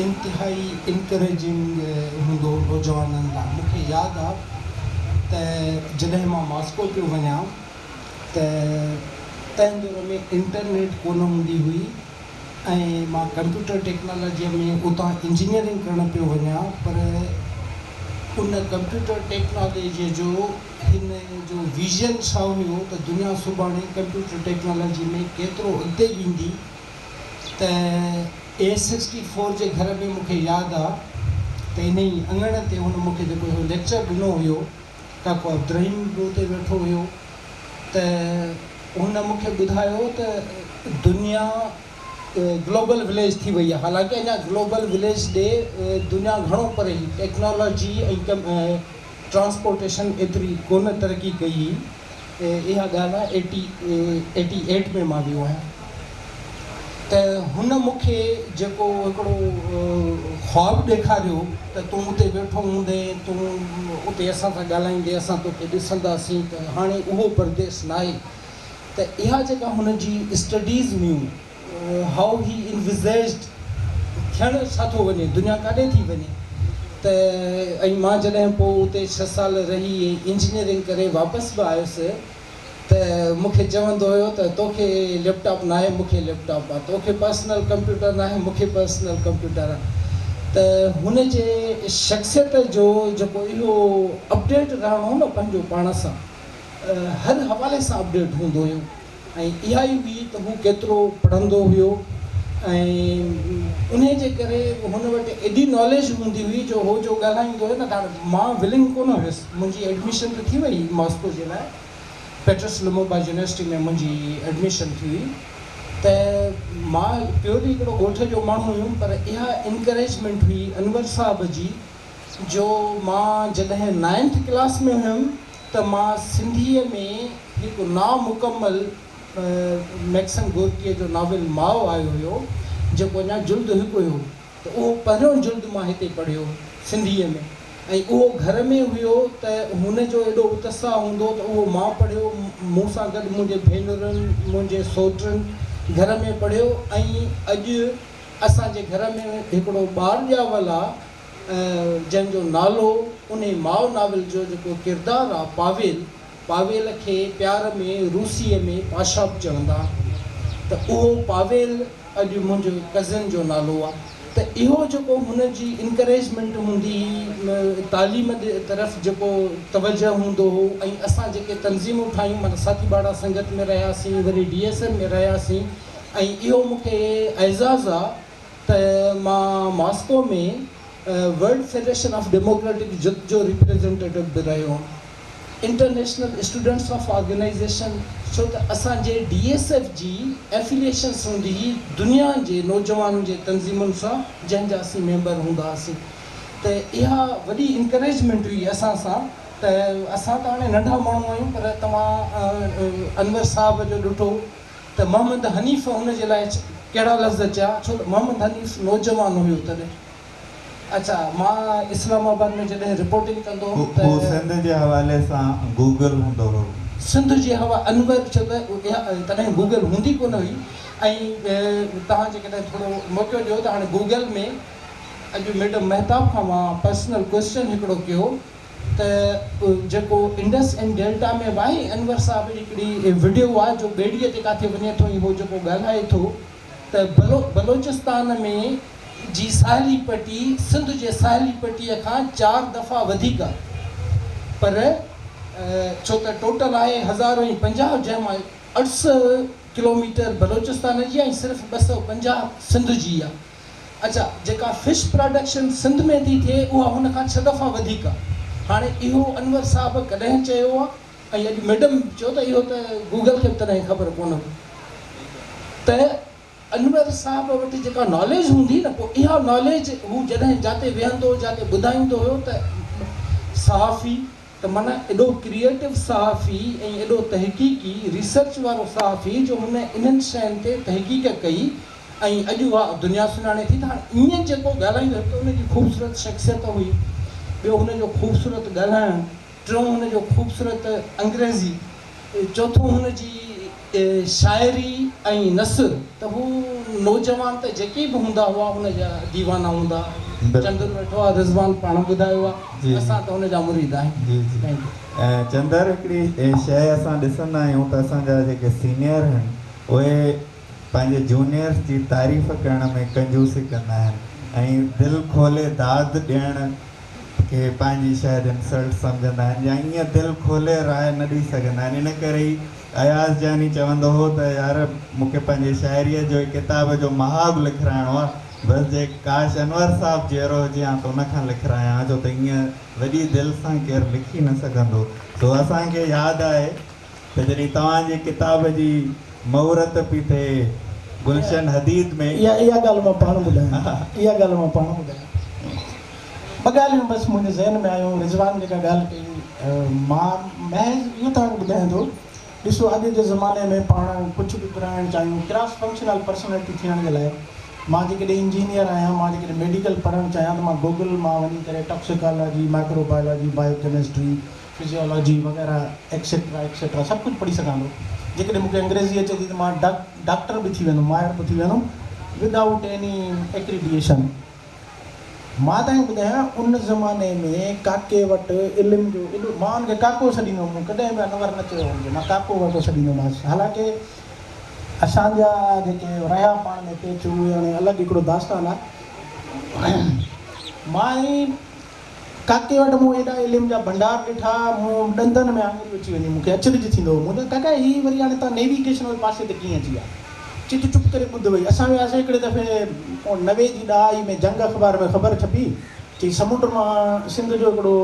انتهائي انڪريجنگ هوندو هو نوجوانن لاء مون کي ياد آ ته جڏهن مان ماسڪو پيو وڃان ته تنهن دور ۾ انٽرنيٽ ڪونه هوندي هئي ۽ مان ڪمپيوٽر ٽيڪنالاجيء ۾ اتان انجنيئرنگ ڪرڻ پيو وڃان پر ان ڪمپيوٽر ٽيڪنالاجيء جو هن جو ويزن ڇا هيو ته دنيا سڀاڻي ڪمپيوٽر ٽيڪنالاجي ۾ ڪيترو اڳتي ويندي ته اي سڪسٽي فور جي گهر ۾ مون کي ياد آ ته انهي اڱڻ تي هن مون کي جيڪو اهو ليڪچر ڏنو هيو ڪاڪو عبدالرحيم به اتي ويٺو هيو ته هن مون کي ٻڌايو ته دنيا گلوبل وليج ٿي وئي آ حالانڪه اڃا گلوبل وليج ڏي دنيا گهڻو پري هئي ٽيڪنالاجي ۽ ٽرانسپورٽيشن ايتري ڪونه ترقي ڪئي هئي اها ڳالهه آهي ايٽي ايٽي ايٽ ۾ مان ويو آهيان ته هن مون کي جيڪو هڪڙو خواب ڏيکاريو ته تون اتي ويٺو هوندين، تون اتي اسان سان ڳالهائيندين، اسان توکي ڏسنداسين ته هاڻي اهو پرديس ناهي ته اها جيڪا هن جي اسٽڊيز هيون How he envisaged ٿيڻ ڇا ٿو وڃي، دنيا ڪاڏي ٿي وڃي ته ۽ مان جڏهن پوء اتي ڇهه سال رهي انجنيئرنگ ڪري واپس به آيس ته مون کي چوندو هيو ته توکي ليپ ٽاپ ناهي مون کي ليپ ٽاپ آ، توکي پرسنل ڪمپيوٽر ناهي مون کي پرسنل ڪمپيوٽر آ ته هن جي شخصيت جو جيڪو اهو اپڊيٽ رهڻ هو نه پنهنجو پاڻ سان هر حوالي سان اپڊيٽ هوندو هيو ۽ اها ئي هئي ته هو ڪيترو پڙهندو هيو ۽ انهي جي ڪري هن وٽ ايڏي ناليج هوندي هئي جو هو جو ڳالهائيندو هيو نه ته هاڻي مان ولنگ ڪونه هيس منهنجي ايڊميشن ته ٿي وئي ماسڪو جي لاء پيٽرس لومومبا يونيورسٽي ۾ منهنجي ايڊميشن ٿي هئي ته مان پيورلي هڪڙو ڳوٺ جو ماڻهو هيم پر اها انڪريجمينٽ هئي انور صاحب جي جو مان جڏهن نائنٿ ڪلاس ۾ هيم ته مان سنڌيء ۾ هڪ نامڪمل ميڪسم گورڪيء جو ناول ماء آيو هيو جيڪو اڃا جلد هڪ هيو ته اهو پهريون جلد مان هتي پڙهيو سنڌيء ۾ ۽ اهو گهر ۾ هيو ته هن جو ايڏو اتساهه هوندو ته اهو مان پڙهيو، مون سان گڏ منهنجي ڀينرن، منهنجي سوٽن گهر ۾ پڙهيو ۽ اڄ اسان جي گهر ۾ هڪڙو ٻار ڄاول آ جنهن جو نالو انهي ماء ناول جو جيڪو ڪردار آ پاويل، پاويل کي پيار ۾ روسيء ۾ پاشا به چوندا آهن ته اهو پاويل اڄ منهنجو ڪزن جو نالو آ ته اهو جيڪو هن جي انڪريجمينٽ هوندي هئي تعليم جي طرف جيڪو توجه هوندو هو ۽ اسان جيڪي تنظيمون ٺاهيون معنيٰ ساٿي ٻاڙا سنگت ۾ رهياسين وري ڊي ايس ايم ۾ رهياسين ۽ اهو مون کي اعزاز آ ته مان Moscow ۾ world federation of democratic youth جو ريپريزنٽيٽو به رهيو هئم. انٽرنيشنل اسٽوڊنٽس آف آرگنائيزيشن ڇو ته اسان جي ڊي ايس ايف جي ايفليئيشنس هوندي هئي دنيا جي نوجوانن جي تنظيمن سان جنهن جا اسين ميمبر هوندا هئاسين ته اها وڏي انڪريجمينٽ هئي اسان سان ته اسان ته هاڻي ننڍا ماڻهو آهيون پر توهان انور صاحب جو ڏٺو ته محمد حنيف هن جي لاء ڪهڙا لفظ چيا ڇو ته محمد حنيف نوجوان هيو تڏهن اڇا مان اسلام آباد ۾ جڏهن رپورٽنگ ڪندو هوم ته. هو سنڌ جي حوالي سان گوگل هوندو هو. سنڌ جي حوا انور ڇو ته اها تڏهن گوگل هوندي ڪونه هئي ۽ توهان جيڪڏهن ٿورو موقعو ڏيو ته هاڻي گوگل ۾ اڄ ميڊم مهتاب کان مان پرسنل ڪوئسچن هڪڙو ڪيو ته جيڪو انڊس اينڊ ڊيلٽا ۾ به آهي انور صاحب جي هڪڙي وڊيو آهي جو ٻيڙيء تي ڪاٿي وڃي ٿو ۽ هو جيڪو ڳالهائي ٿو ته بلوچستان ۾ جي ساحلي پٽي سنڌ جي ساحلي پٽيء کان چار دفعا وڌيڪ آهي پر ڇو ته ٽوٽل آهي 1050 جنهن مان 800 ڪلوميٽر بلوچستان جي ۽ صرف 250 سنڌ جي آهي. اڇا جيڪا فش پراڊڪشن سنڌ ۾ ٿي ٿئي اها هن کان ڇهه دفعا وڌيڪ آهي. هاڻي اهو انور صاحب ڪڏهن چيو آهي ۽ اڄ ميڊم چيو ته اهو ته گوگل کي به تڏهن خبر ڪونه هئي ته انور صاحب وٽ جيڪا ناليج هوندي نه پوء اها ناليج هو جڏهن جاتي ويهندو هو جاتي ٻڌائيندو هيو ته صحافي ته معنيٰ ايڏو ڪريئيٽو صحافي ۽ ايڏو تحقيقي ريسرچ وارو صحافي جو هن انهن شين تي تحقيق ڪئي ۽ اڄ اها دنيا سڃاڻي ٿي ته هاڻي ائين جيڪو ڳالهائيندو هڪ ته ان جي خوبصورت شخصيت هئي ٻيو هن جو خوبصورت ڳالهائڻ ٽيون هن جو خوبصورت انگريزي، چوٿون هن جي شاعري ۽ نثر ته هو نوجوان ته جيڪي به هوندا هئا هن جا ديوانا هوندا هئا. چندر ويٺو آهي رضوان پاڻ ٻڌايو آهي اسان ته هن جا مريد آهيون. جي جي چندر هڪڙي شيء اسان ڏسندا آهيون ته اسان جا جيڪي سينيئر آهن اهي پنهنجي جونيئرس جي تعريف ڪرڻ ۾ ڪنجوسي ڪندا آهن ۽ دل کولي داد ڏيڻ کي پنهنجي شايد انسلٽ سمجهندا آهن يا ائين دل کولي راء نه ڏئي سگهندا آهن ان ڪري ئي اياز جاني چوندو هو ته يار مون کي پنهنجي شاعريء جو ڪتاب جو مهاڳ لکرائڻو آهي بس جي ڪاش انور صاحب جيئرو هجي هان ته ان کان لکرايان ها ڇو ته ائين وڏي دل سان ڪير لکي نه سگهندو سو اسان کي ياد آهي ته جڏهن توهان جي ڪتاب جي مهورت پي ٿئي گلشن حديد ۾. اها اها ڳالهه مان پاڻ ٻڌايان اها ڳالهه مان پاڻ ٻڌايان ٻه ڳالهيون بس منهنجي ذهن ۾ آيون رضوان جيڪا ڳالهه ڪئي مان محض اهو توهان کي ٻڌايان ٿو ڏسو اڄ جي زماني ۾ پاڻ ڪجهه به پرائڻ چاهيون ڪراس فنڪشنل پرسنلٽي ٿيڻ جي لاء مان جيڪڏهن انجنيئر آهيان مان جيڪڏهن ميڊيڪل پڙهڻ چاهيان ته مان گوگل مان وڃي ڪري toxicology, microbiology, biochemistry, physiology وغيره ايڪسيٽرا ايڪسيٽرا سڀ ڪجهه پڙهي سگهان ٿو. جيڪڏهن مون کي انگريزي اچي ٿي ته مان ڊاڪٽر به ٿي ويندم ماهر به ٿي ويندم ود آئوٽ ايني ايڪريڊيشن. مان توهان کي ٻڌايان ان زماني ۾ ڪاڪي وٽ علم جو ايڏو مان ان کي ڪاڪو سڏيندو هوم مون ڪڏهن به انور نه چيو هن کي مان ڪاڪو واڪو سڏيندو هومانس حالانڪه اسان جا جيڪي رهيا پاڻ ۾ پيچ اهي هاڻي الڳ هڪڙو داستان آهي مان ۽ ڪاڪي وٽ مون ايڏا علم جا ڀنڊار ڏٺا مون ڏندن ۾ آڱريون اچي وينديون مون کي اچرج ٿيندو هو مون چيو ڪاڪا هي وري هاڻي توهان نيويگيشن واري پاسي تي ڪيئن اچي ويا چي تون چپ ڪري ٻڌ وئي. اسان وياسين هڪڙي دفعي 90 جي ڏهائي ۾ جنگ اخبار ۾ خبر ڇپي چي سمنڊ مان سنڌ جو هڪڙو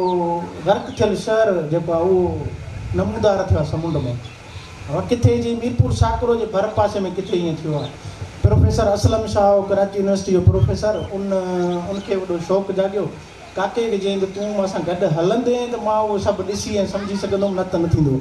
غرق ٿيل شهر جيڪو آهي اهو نمودار ٿيو آهي سمنڊ ۾. هو ڪٿي جي ميرپور ساڪرو جي ڀر پاسي ۾ ڪٿي ائين ٿيو آهي. پروفيسر اسلم شاهه هو ڪراچي يونيورسٽي جو پروفيسر ان ان کي وڏو شوق جاڳيو. ڪاڪي کي چيائين ته تون مان سان گڏ هلندين ته مان اهو سڀ ڏسي ۽ سمجهي سگهندم نه ته نه ٿيندو.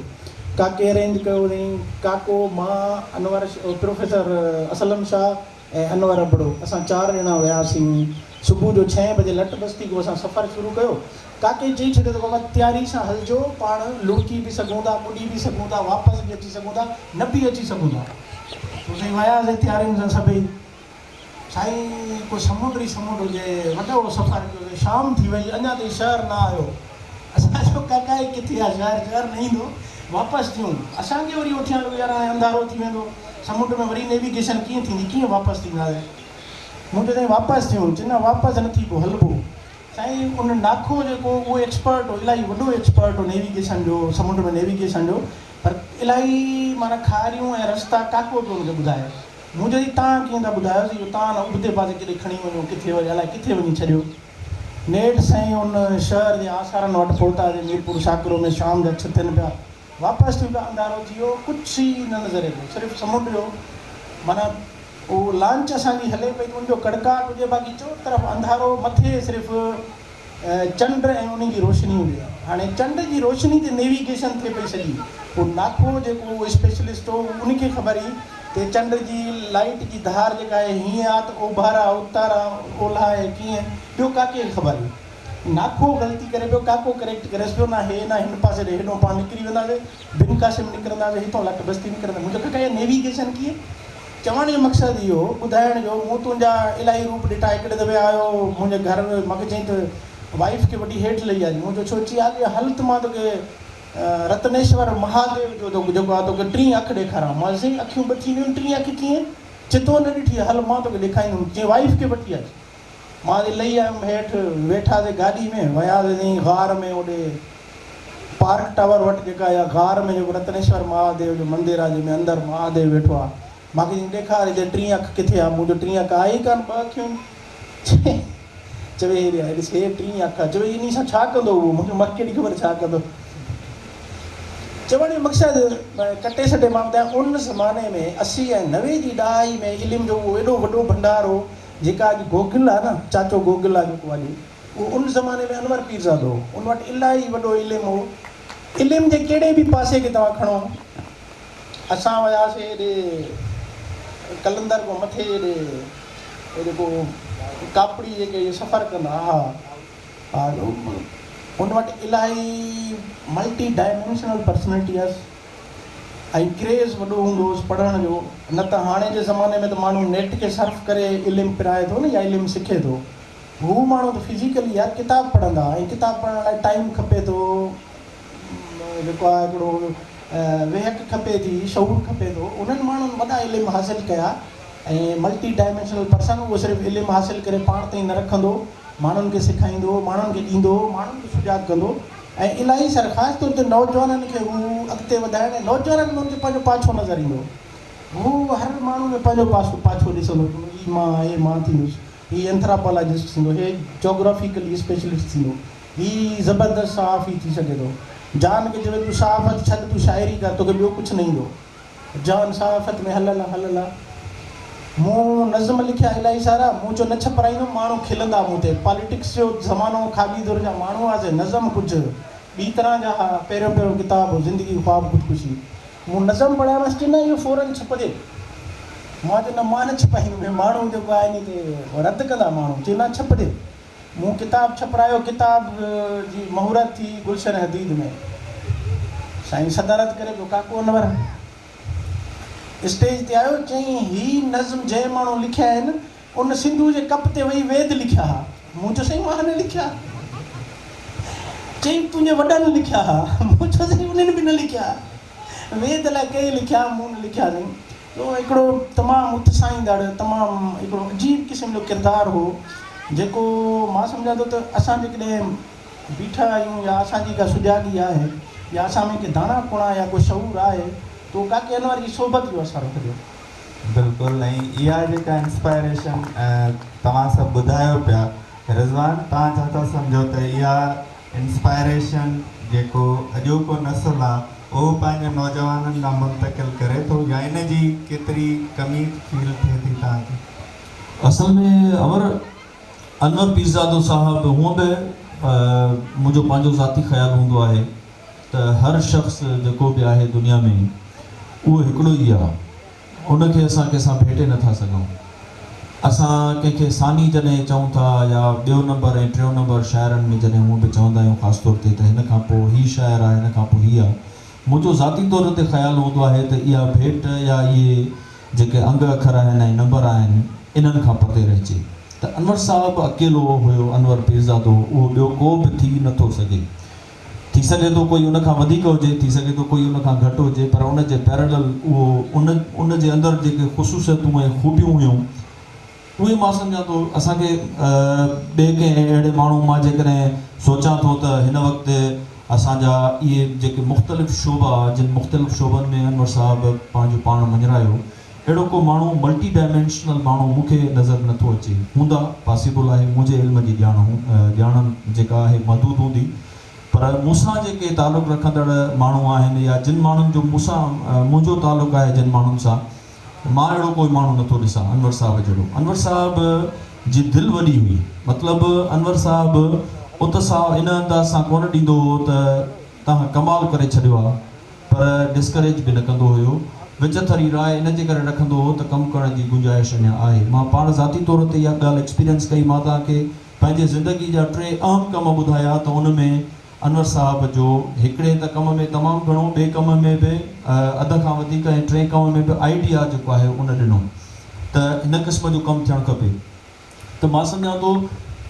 ڪاڪي ارينج ڪيو سائين. ڪاڪو، مان، انور، پروفيسر اسلم شاهه ۽ انور ابڙو اسان چار ڄڻا وياسين. صبح جو ڇهين بجي لٽ بستي کان اسان سفر شروع ڪيو. ڪاڪي چئي ڇڏيو ته بابا تياري سان هلجو پاڻ لڙڪي به سگهون ٿا، ٻڏي به سگهون ٿا، واپس به اچي سگهون ٿا، نه به اچي سگهون ٿا. پوء سائين وياسين تيارين سان سڀئي. سائين ڪو سمنڊ ئي سمنڊ هجي، وڏو سفر ڪيوسين، شام ٿي وئي، اڃا تائين شهر نه آيو. اسان چيو ڪاڪا هي ڪٿي آ شهر، شهر نه ايندو، واپس ٿيون. اسان کي وري اوٺيان لڳو يار هاڻي انڌارو ٿي ويندو، سمنڊ ۾ وري نيويگيشن ڪيئن ٿيندي، ڪيئن واپس ٿينداسين. مون چيو سائين واپس ٿيون، چي نه واپس نه ٿيبو، هلبو. سائين ان ناکو جيڪو اهو ايڪسپرٽ هو، الاهي وڏو ايڪسپرٽ هو نيويگيشن جو، سمنڊ ۾ نيويگيشن جو، پر الاهي معنيٰ کاريون ۽ رستا ڪاڪو پيو ان کي ٻڌائي. مون چيو تان ڪيئن ٿا ٻڌايو اهو تان نه ابتي پاسي ڪيڏي کڻي وڃو ڪٿي وري الائي ڪٿي وڃي ڇڏيو. نيٺ سائين ان شهر جي آثارن وٽ پهتاسين ميرپور ساڪرو ۾ شام جا ڇهه ٿين پيا واپس ٿيون پيا انڌارو ٿي ويو ڪجهه ئي نه نظر اچي صرف سمنڊ جو معنيٰ اهو لانچ اسان جي هلي پئي ته ان جو ڪڙڪاٽ هجي باقي چؤ طرف انڌارو مٿي صرف چنڊ ۽ ان جي روشني هجي ها. هاڻي چنڊ جي روشني تي نيويگيشن ٿئي پئي سڄي. پوء ناکو جيڪو اهو اسپيشلسٽ هو ان کي خبر هئي ته چنڊ جي لائيٽ جي ڌار جيڪا آهي هيئن آ ته اوڀر آ اتر آ اولهه آهي ڪيئن ٻيو ڪاڪي کي خبر هئي. ناکو غلطي ڪري پيو ڪاڪو ڪريڪٽ ڪريس پيو نه هي نه هن پاسي ڏي هيڏو پاڻ نڪري وينداسي بن قاسم نڪرنداسي هتون لٽ بستي نڪرنداسي. مون چيو ڪاڪا اها نيويگيشن ڪيئن؟ چوڻ جو مقصد اهو ٻڌائڻ جو مون تنهنجا الاهي روپ ڏٺا هڪڙي دفعي آيو منهنجي گهر مونکي چيائين ته وائيف کي وٺي هيٺ لهي آ مون چيو ڇو چي آ هل ته مان توکي رتنيشور مهاديو جو تو جيڪو آ توکي ٽين اک ڏيکاران مان چيو سائين اکيون ٻه ٿينديون آهن ٽين اک ڪيئن چي تو نه ڏٺي آ هل مان توکي ڏيکاريندم چيائين وائيف کي وٺي اچ مان لهي آيم هيٺ ويٺاسين گاڏي ۾ وياسين سائين غار ۾ اوڏي پارڪ ٽاور وٽ جيڪا اها غار ۾ جيڪو رتنيشور مهاديو جو مندر آهي جنهن ۾ اندر مهاديو ويٺو آهي مان کي چيائين ڏيکار هتي ٽين اک ڪٿي آهي مون چيو ٽين اک آهي ئي ڪانه ٻه اکيون آهن چوي هيڏي آهي ڏس هي ٽين اک آهي چوي انهي سان ڇا ڪندو اهو مون چيو مون کي ڪهڙي خبر ڇا ڪندو چوڻ جو مقصد ڪٽي سٽي مان ٻڌايان ان زماني ۾ 80 ۽ 90 جي ڏهائي ۾ علم جو اهو ايڏو وڏو ڀنڊار هو جيڪا اڄ گوگل آهي نه چاچو گوگل آهي جيڪو اڄ اهو ان زماني ۾ انور پيرزادو هو. ان وٽ الاهي وڏو علم هو. علم جي ڪهڙي به پاسي کي توهان کڻو. اسان وياسين هيڏي قلندر کان مٿي هيڏي هي جيڪو ڪاپڙي جيڪي اهي سفر ڪندا ها ها ان وٽ الاهي ملٽي ڊائمينشنل پرسنلٽي هئس ۽ ڪريز وڏو هوندو هوس پڙهڻ جو نه ته هاڻي جي زماني ۾ ته ماڻهو نيٽ کي سرف ڪري علم پرائي ٿو نه يا علم سکي ٿو. هو ماڻهو ته فزيڪلي يار ڪتاب پڙهندا ۽ ڪتاب پڙهڻ لاء ٽائيم کپي ٿو جيڪو آهي هڪڙو ويهڪ کپي ٿي شعور کپي ٿو انهن ماڻهن وڏا علم حاصل ڪيا ۽ ملٽي ڊائمينشنل پرسن اهو صرف علم حاصل ڪري پاڻ تائين نه رکندو ماڻهن کي سکائيندو ماڻهن کي ڏيندو ماڻهن کي سجاڳ ڪندو ۽ الاهي سر خاص طور تي نوجوانن کي هو اڳتي وڌائڻ ۽ نوجوانن ۾ ان کي پنهنجو پاڇو نظر ايندو هو هر ماڻهو ۾ پنهنجو پاسو پاڇو ڏسندو هي مان هي مان ٿيندس هي اينٿراپالاجسٽ ٿيندو، هي جاگرافيڪلي اسپيشلسٽ ٿيندو، هي زبردست صحافي ٿي سگهي ٿو. جان کي چوي تون صحافت ڇڏ تون شاعري ڪر توکي ٻيو ڪجهه نه ايندو. جان صحافت ۾ هلل آ هلل آ. مون نظم لکيا الاهي سارا، مون چيو نه ڇپرائيندم ماڻهو کلندا مون تي. پاليٽڪس جو زمانو هو کاٻي ڌر جا ماڻهو هئاسين، نظم ڪجهه ٻي طرح جا ها. پهريون پهريون ڪتاب هو زندگي خواب خودڪشي. مون نظم پڙهيامانس، چي نه اهو فورن ڇپجي. مان چيو نه مان نه ڇپائيندم، هي ماڻهو جيڪو آهي ان تي رد ڪندا ماڻهو. چي نه ڇپجي. مون ڪتاب ڇپرايو، ڪتاب جي مهورت ٿي گلشن حديد ۾. سائين صدارت ڪري پيو، ڪاڪو انور اسٽيج تي آيو، چيائين هي نظم جنهن ماڻهو لکيا آهن، ان سنڌوء جي ڪپ تي ويهي ويد لکيا ها. مون چيو سائين مان نه لکيا. چيائين تنهنجي وڏن لکيا ها. مون چيو سائين انهن به نه لکيا. ويد الائي ڪنهن لکيا مون نه لکيا سائين. اهو هڪڙو تمام اتساهيندڙ تمام هڪڙو عجيب قسم جو ڪردار هو جيڪو مان سمجهان ٿو ته اسان جيڪڏهن بيٺا آهيون يا اسان جي ڪا سجاڳي آهي يا اسان ۾ ڪي داڻا ڪڻا يا ڪو شعور آهي ته اهو ڪاڪي انور جي صحبت جو اثر هجي. بلڪل ۽ اها جيڪا انسپائريشن توهان سڀ ٻڌايو پيا رضوان توهان ڇا ٿا سمجهو ته اها انسپائريشن جيڪو اڄوڪو نسل آ اهو پنهنجي نوجوانن ڏانهن منتقل ڪري ٿو يا ان جي ڪيتري ڪمي فيل ٿئي ٿي توهان کي؟ اصل ۾ امر انور پيرزادو صاحب هونء به منهنجو پنهنجو ذاتي خيال هوندو آهي ته هر شخص جيڪو به آهي دنيا ۾ اهو هڪڙو ئي آ ان کي اسان ڪنهن سان ڀيٽي نه ٿا سگهون. اسان ڪنهن کي ثاني جڏهن چئون ٿا يا ٻيو نمبر ۽ ٽيون نمبر شاعرن ۾ جڏهن هونء به چوندا آهيون خاص طور تي ته هن کان پوء هي شاعر آ هن کان پوء هي آ. منهنجو ذاتي طور تي خيال هوندو آهي ته اها ڀيٽ يا اهي جيڪي انگ اکر آهن ۽ نمبر آهن انهن کان پرتي رهجي ته انور صاحب اڪيلو هيو انور پيرزادو اهو ٻيو ڪو به ٿي نه ٿو سگهي. ٿي سگهي ٿو ڪوئي ان کان وڌيڪ هجي، ٿي سگهي ٿو ڪوئي ان کان گهٽ هجي، پر ان جي پيرلل اهو ان ان جي اندر جيڪي خصوصيتون ۽ خوبيون هيون، اهي مان سمجهان ٿو اسان کي ٻئي ڪنهن اهڙي ماڻهو مان جيڪڏهن سوچان ٿو ته هن وقت اسان جا اهي جيڪي مختلف شعبا جن مختلف شعبن ۾ انور صاحب پنهنجو پاڻ مڃرايو، اهڙو ڪو ماڻهو ملٽي ڊائمينشنل ماڻهو مون کي نظر نه ٿو اچي. هوندا، پاسيبل آهي، منهنجي علم جي ڄاڻ ڄاڻ جيڪا آهي محدود هوندي، پر مون سان جيڪي تعلق رکندڙ ماڻهو آهن يا جن ماڻهن جو مون سان منهنجو تعلق آهي جن ماڻهن سان، مان اهڙو ڪوئي ماڻهو نه ٿو ڏسان انور صاحب جهڙو. انور صاحب جي دل وڏي هئي. مطلب انور صاحب اتساهه ان انداز سان ڪونه ڏيندو هو ته توهان ڪمال ڪري ڇڏيو آ. پر ڊسڪريج به نه ڪندو هيو. وچٿري راء ان جي ڪري رکندو هو ته ڪم ڪرڻ جي گنجائش اڃا آهي. مان پاڻ ذاتي طور تي اها ڳالهه ايڪسپيرينس ڪئي. مان توهان کي پنهنجي زندگي جا ٽي اهم ڪم ٻڌايا ته ان ۾ انور صاحب جو هڪڙي ته ڪم ۾ تمام گهڻو، ٻئي ڪم ۾ به اڌ کان وڌيڪ ۽ ٽئين ڪم ۾ به آئيڊيا جيڪو آهي ان ڏنو ته هن قسم جو ڪم ٿيڻ کپي. ته مان سمجهان ٿو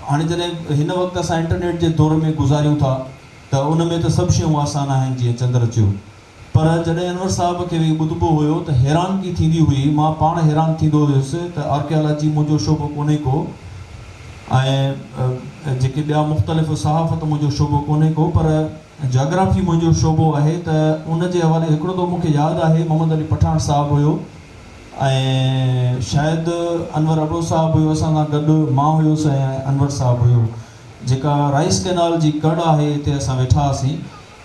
هاڻي جڏهن هن وقت اسان انٽرنيٽ جي دور ۾ گذاريون ٿا ته ان ۾ ته سڀ شيون آسان آهن جيئن چندر چيو پر جڏهن انور صاحب کي ويهي ٻڌبو هيو ته حيرانگي ٿيندي هئي مان پاڻ حيران ٿيندو هيس ته آرڪيالاجي منهنجو شعبو ڪونهي ڪو ۽ جيڪي ٻيا مختلف صحافت منهنجو شعبو ڪونهي ڪو پر جاگرافي منهنجو شعبو آهي ته ان جي حوالي هڪڙو ته مون کي ياد آهي محمد علي پٺاڻ صاحب هيو ۽ شايد انور ابڙو صاحب هيو اسان سان گڏ مان هيس ۽ انور صاحب هيو جيڪا رائيس ڪئنال جي ڪڙ آهي اتي اسان ويٺا هئاسين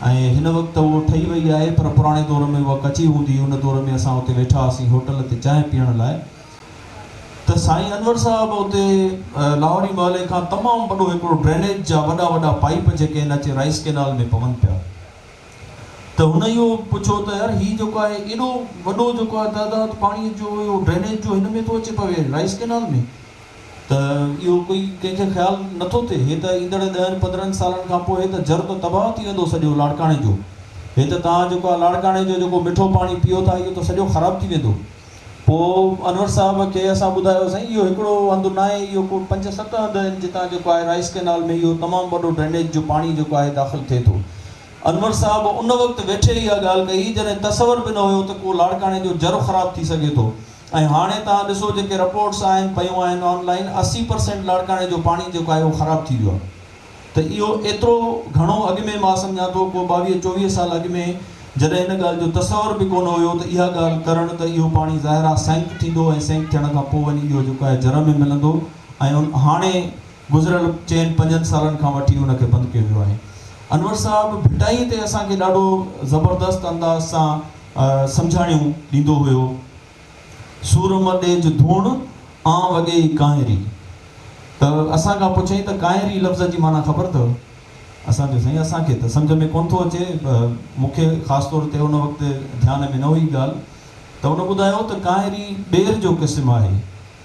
۽ هن وقت ته اهو ٺهي وئي آهي پر پراڻي دور ۾ اها ڪچي هوندي هئي ان دور ۾ اسان اتي ويٺا هئاسين هوٽل تي چانهه پيئڻ لاء ته سائين انور صاحب اتي لاهوري محلي کان تمام وڏو هڪڙو ڊرينيج جا وڏا وڏا پائيپ جيڪي آهن اچي رائيس ڪئنال ۾ پون پيا. ته هن اهو پڇيو ته يار هي جيڪو آهي ايڏو وڏو جيڪو آهي تعداد پاڻي جو اهو ڊرينيج جو هن ۾ ٿو اچي پوي رائيس ڪينال ۾ ته اهو ڪوئي ڪنهن کي خيال نٿو ٿئي هي ته ايندڙ ڏهن پندرهن سالن کان پوء هي ته جر ته تباهه ٿي ويندو سڄو لاڙڪاڻي جو هي ته توهان جيڪو آهي لاڙڪاڻي جو جيڪو مٺو پاڻي پيئو ٿا اهو ته سڄو خراب ٿي ويندو. پوء انور صاحب کي اسان ٻڌايو سائين اهو هڪڙو هنڌ ناهي اهو ڪو پنج ست هنڌ آهن جتان جيڪو آهي رائيس ڪينال ۾ اهو تمام وڏو ڊرينيج جو پاڻي جيڪو آهي داخل ٿئي ٿو. انور صاحب ان وقت ويٺي اها ڳالهه ڪئي جڏهن تصور به نه هيو ته ڪو لاڙڪاڻي جو جر خراب ٿي سگهي ٿو ۽ هاڻي توهان ڏسو جيڪي رپورٽس آهن پيون آهن آن لائين 80% لاڙڪاڻي جو پاڻي جيڪو آهي اهو خراب ٿي ويو آهي. ته اهو ايترو گهڻو اڳ ۾ مان سمجهان ٿو ڪو ٻاويهه چوويهه سال اڳ ۾ جڏهن ان ڳالهه جو تصور به ڪونه هيو ته اها ڳالهه ڪرڻ ته اهو پاڻي ظاهر آهي سينڪ ٿيندو ۽ سينڪ ٿيڻ کان پوء وڃي اهو جيڪو آهي جر ۾ ملندو ۽ ان هاڻي گذريل چئن پنجن سالن کان وٺي ان کي بند ڪيو ويو آهي. انور صاحب ڀٽائي تي اسان کي ڏاڍو زبردست انداز سان سمجهاڻيون ڏيندو هيو. سور م ڏيج ڌوڻ، آن وڳي ئي ڪانئري. ته اسان کان پڇيائين ته ڪانئري لفظ جي معنيٰ خبر اٿو؟ اسان چيو سائين اسان کي ته سمجهه ۾ ڪونه ٿو اچي، مون کي خاص طور تي ان وقت ڌيان ۾ نه هئي ڳالهه ته هن ٻڌايو ته ڪانئري ٻير جو قسم آهي،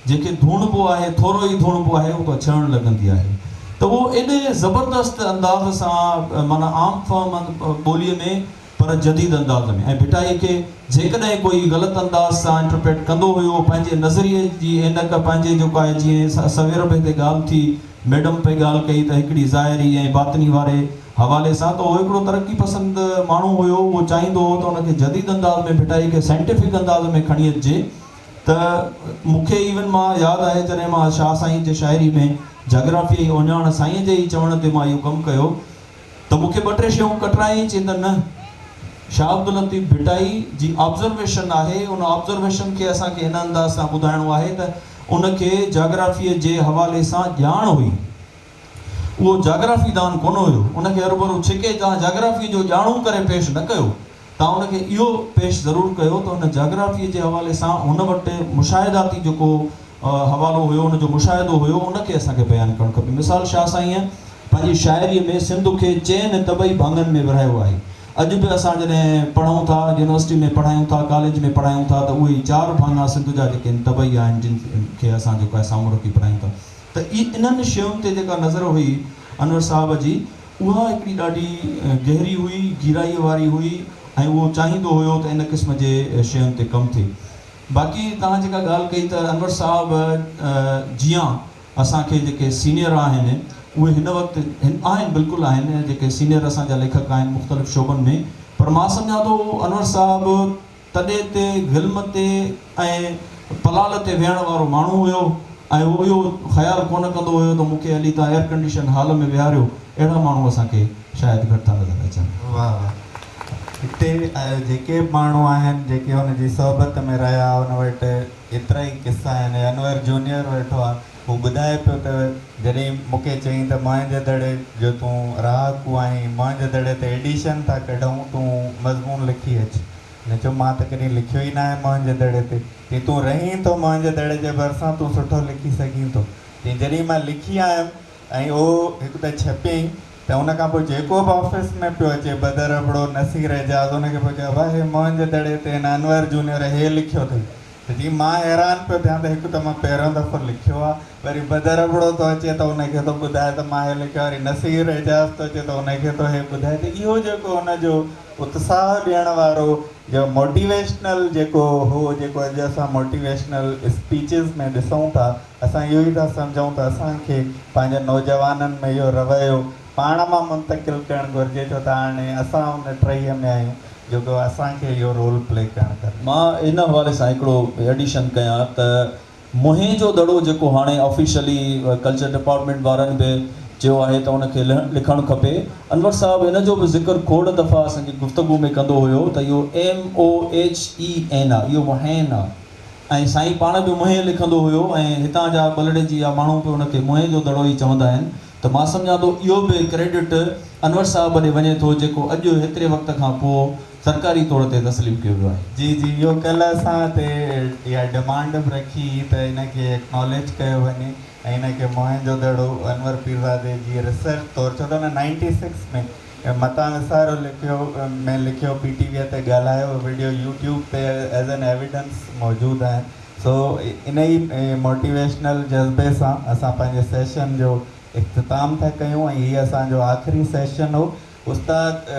جنهن کي ڌوڻبو آهي، ٿورو ئي ڌوڻبو آهي اهو ته ڇڻڻ لڳندي آهي ته اهو ايڏي زبردست انداز سان معنيٰ عام فهم ٻوليء ۾ پر جديد انداز ۾ ۽ ڀٽائيء کي جيڪڏهن ڪوئي غلط انداز سان انٽرپريٽ ڪندو هيو پنهنجي نظريي جي عينڪ پنهنجي جيڪو آهي جيئن سوير به هتي ڳالهه ٿي ميڊم پئي ڳالهه ڪئي ته هڪڙي ظاهري ۽ باطني واري حوالي سان ته اهو هڪڙو ترقي پسند ماڻهو هيو اهو چاهيندو هو ته ان کي جديد انداز ۾ ڀٽائيء کي سائنٽيفڪ انداز ۾ کڻي اچجي ته مون کي ايون مان ياد آهي جڏهن مان شاهه سائين جي شاعري ۾ جاگرافيائي اهڃاڻ سائين جي ئي چوڻ تي مان اهو ڪم ڪيو ته مون کي ٻه ٽي شيون ڪٽرايائين چيائين ته نه شاهه عبداللطيف ڀٽائي جي آبزرويشن آهي ان آبزرويشن کي اسان کي هن انداز سان ٻڌائڻو آهي ته ان کي جاگرافيء جي حوالي سان ڄاڻ هئي اهو جاگرافي دان ڪونه هيو ان کي هروڀرو ڇڪي توهان جاگرافيء جو ڄاڻو ڪري پيش نه ڪيو توهان ان کي اهو پيش ضرور ڪيو ته ان جاگرافيء جي حوالي سان هن وٽ مشاهداتي جيڪو حوالو هيو، ان جو مشاهدو هيو، ان کي اسان کي بيان ڪرڻ کپي. مثال شاهه سائينء پنهنجي شاعريء ۾ سنڌ کي چئن طبعي ڀاڱن ۾ ورهايو آهي. اڄ به اسان جڏهن پڙهون ٿا، يونيورسٽي ۾ پڙهايون ٿا، ڪاليج ۾ پڙهايون ٿا ته اهي ئي چار ڀاڱا سنڌ جا جيڪي آهن طبعي آهن جن کي اسان جيڪو آهي سامهون رکي پڙهايون ٿا ته انهن شين تي جيڪا نظر هئي انور صاحب جي اها هڪڙي ڏاڍي گهري هئي، گيرائيء واري هئي ۽ اهو چاهيندو هيو ته ان قسم جي شين تي ڪم ٿئي. باقي توهان جيڪا ڳالهه ڪئي ته انور صاحب جيان اسان کي جيڪي سينيئر آهن اهي هن وقت آهن بلڪل آهن جيڪي سينيئر اسان جا ليکڪ آهن مختلف شعبن ۾ پر مان سمجهان ٿو انور صاحب تڏي تي غلم تي ۽ پلال تي ويهڻ وارو ماڻهو هيو ۽ هو اهو خيال ڪونه ڪندو هيو ته مون کي هلي توهان ايئر ڪنڊيشن هال ۾ ويهاريو اهڙا ماڻهو اسان کي شايد گهٽ ٿا نظر اچن. واهه واهه هتي جيڪي به ماڻهو آهن جيڪي هن جي صحبت ۾ رهيا ان وٽ ايترا ئي قصا آهن انور جونيئر ويٺو آهي هو ٻڌائي پيو ته جڏهن مون کي چيائين ته موهن جي دڙي جو تون رهاڪو آهين موهن جي دڙي تي ايڊيشن ٿا ڪڍون تون مضمون لکي اچ هن چيو مان ته ڪڏهن لکيو ئي ناهي موهن جي دڙي تي چيائين تون رهين ٿو موهن جي دڙي جي ڀرسان تون سٺو لکي سگهين ٿو چيائين جڏهن مان لکي آيم ۽ اهو هڪ ته ڇپيائين ته ان کان پوء جيڪو به آفيس ۾ پيو اچي بدر ابڙو، نصير اعجاز ان کي پيو چئي ابا هي موهن جي دڙي تي هن انور جونيئر هي لکيو اٿئي ته جي مان حيران پيو ٿيان ته هڪ ته مان پهريون دفعو لکيو آ وري بدر ابڙو ٿو اچي ته ان کي ٿو ٻڌائي ته مان هي لکيو آ وري نصير اعجاز ٿو اچي ته ان کي ٿو هي ٻڌائي ته اهو جيڪو هن جو اتساهه ڏيڻ وارو جو موٽيويشنل جيڪو هو جيڪو اڄ اسان موٽيويشنل اسپيچز ۾ ڏسون ٿا اسان اهو ئي ٿا سمجهون ته اسان کي پنهنجي نوجوانن ۾ اهو رويو پاڻ مان منتقل ڪرڻ گهرجي ڇو ته هاڻي اسان ان ٽهيء ۾ آهيون جيڪو اسان کي اهو رول پلي ڪرڻ کپي. مان ان حوالي سان هڪڙو ايڊيشن ڪيان ته موهين جو دڙو جيڪو هاڻي آفيشلي ڪلچر ڊپارٽمينٽ وارن به چيو آهي ته ان کي لکڻ کپي. انور صاحب ان جو به ذڪر کوڙ دفعا اسان جي گفتگو ۾ ڪندو هيو ته اهو MOHEN آ اهو موهين آ. ۽ سائين پاڻ به منهين لکندو هيو ۽ هتان جا ٻلهڙيجي جا ماڻهو به ان کي منهين جو دڙو ئي چوندا آهن ته مان سمجهان ٿو اهو به ڪريڊٽ انور صاحب ڏي وڃي ٿو جيڪو اڄ هيتري وقت کان پوء سرڪاري طور تي تسليم ڪيو ويو آهي. جي جي اهو ڪلهه اسان تي اها ڊمانڊ به رکي هئي ته ان کي اڪناليج ڪيو وڃي ۽ ان کي موهن جو دڙو انور پيرزادي جي ريسرچ طور ڇو ته هن نائنٽي سڪس ۾ متان وساريو لکيو ۾ لکيو پي ٽي وي تي ڳالهايو وڊيو يوٽيوب تي ايز اين ايويڊنس موجود آهن سو انهي موٽيويشنل جذبي سان اسان پنهنجي سيشن جو اختتام ٿا ڪيون ۽ هي اسان جو آخري سيشن هو استاد.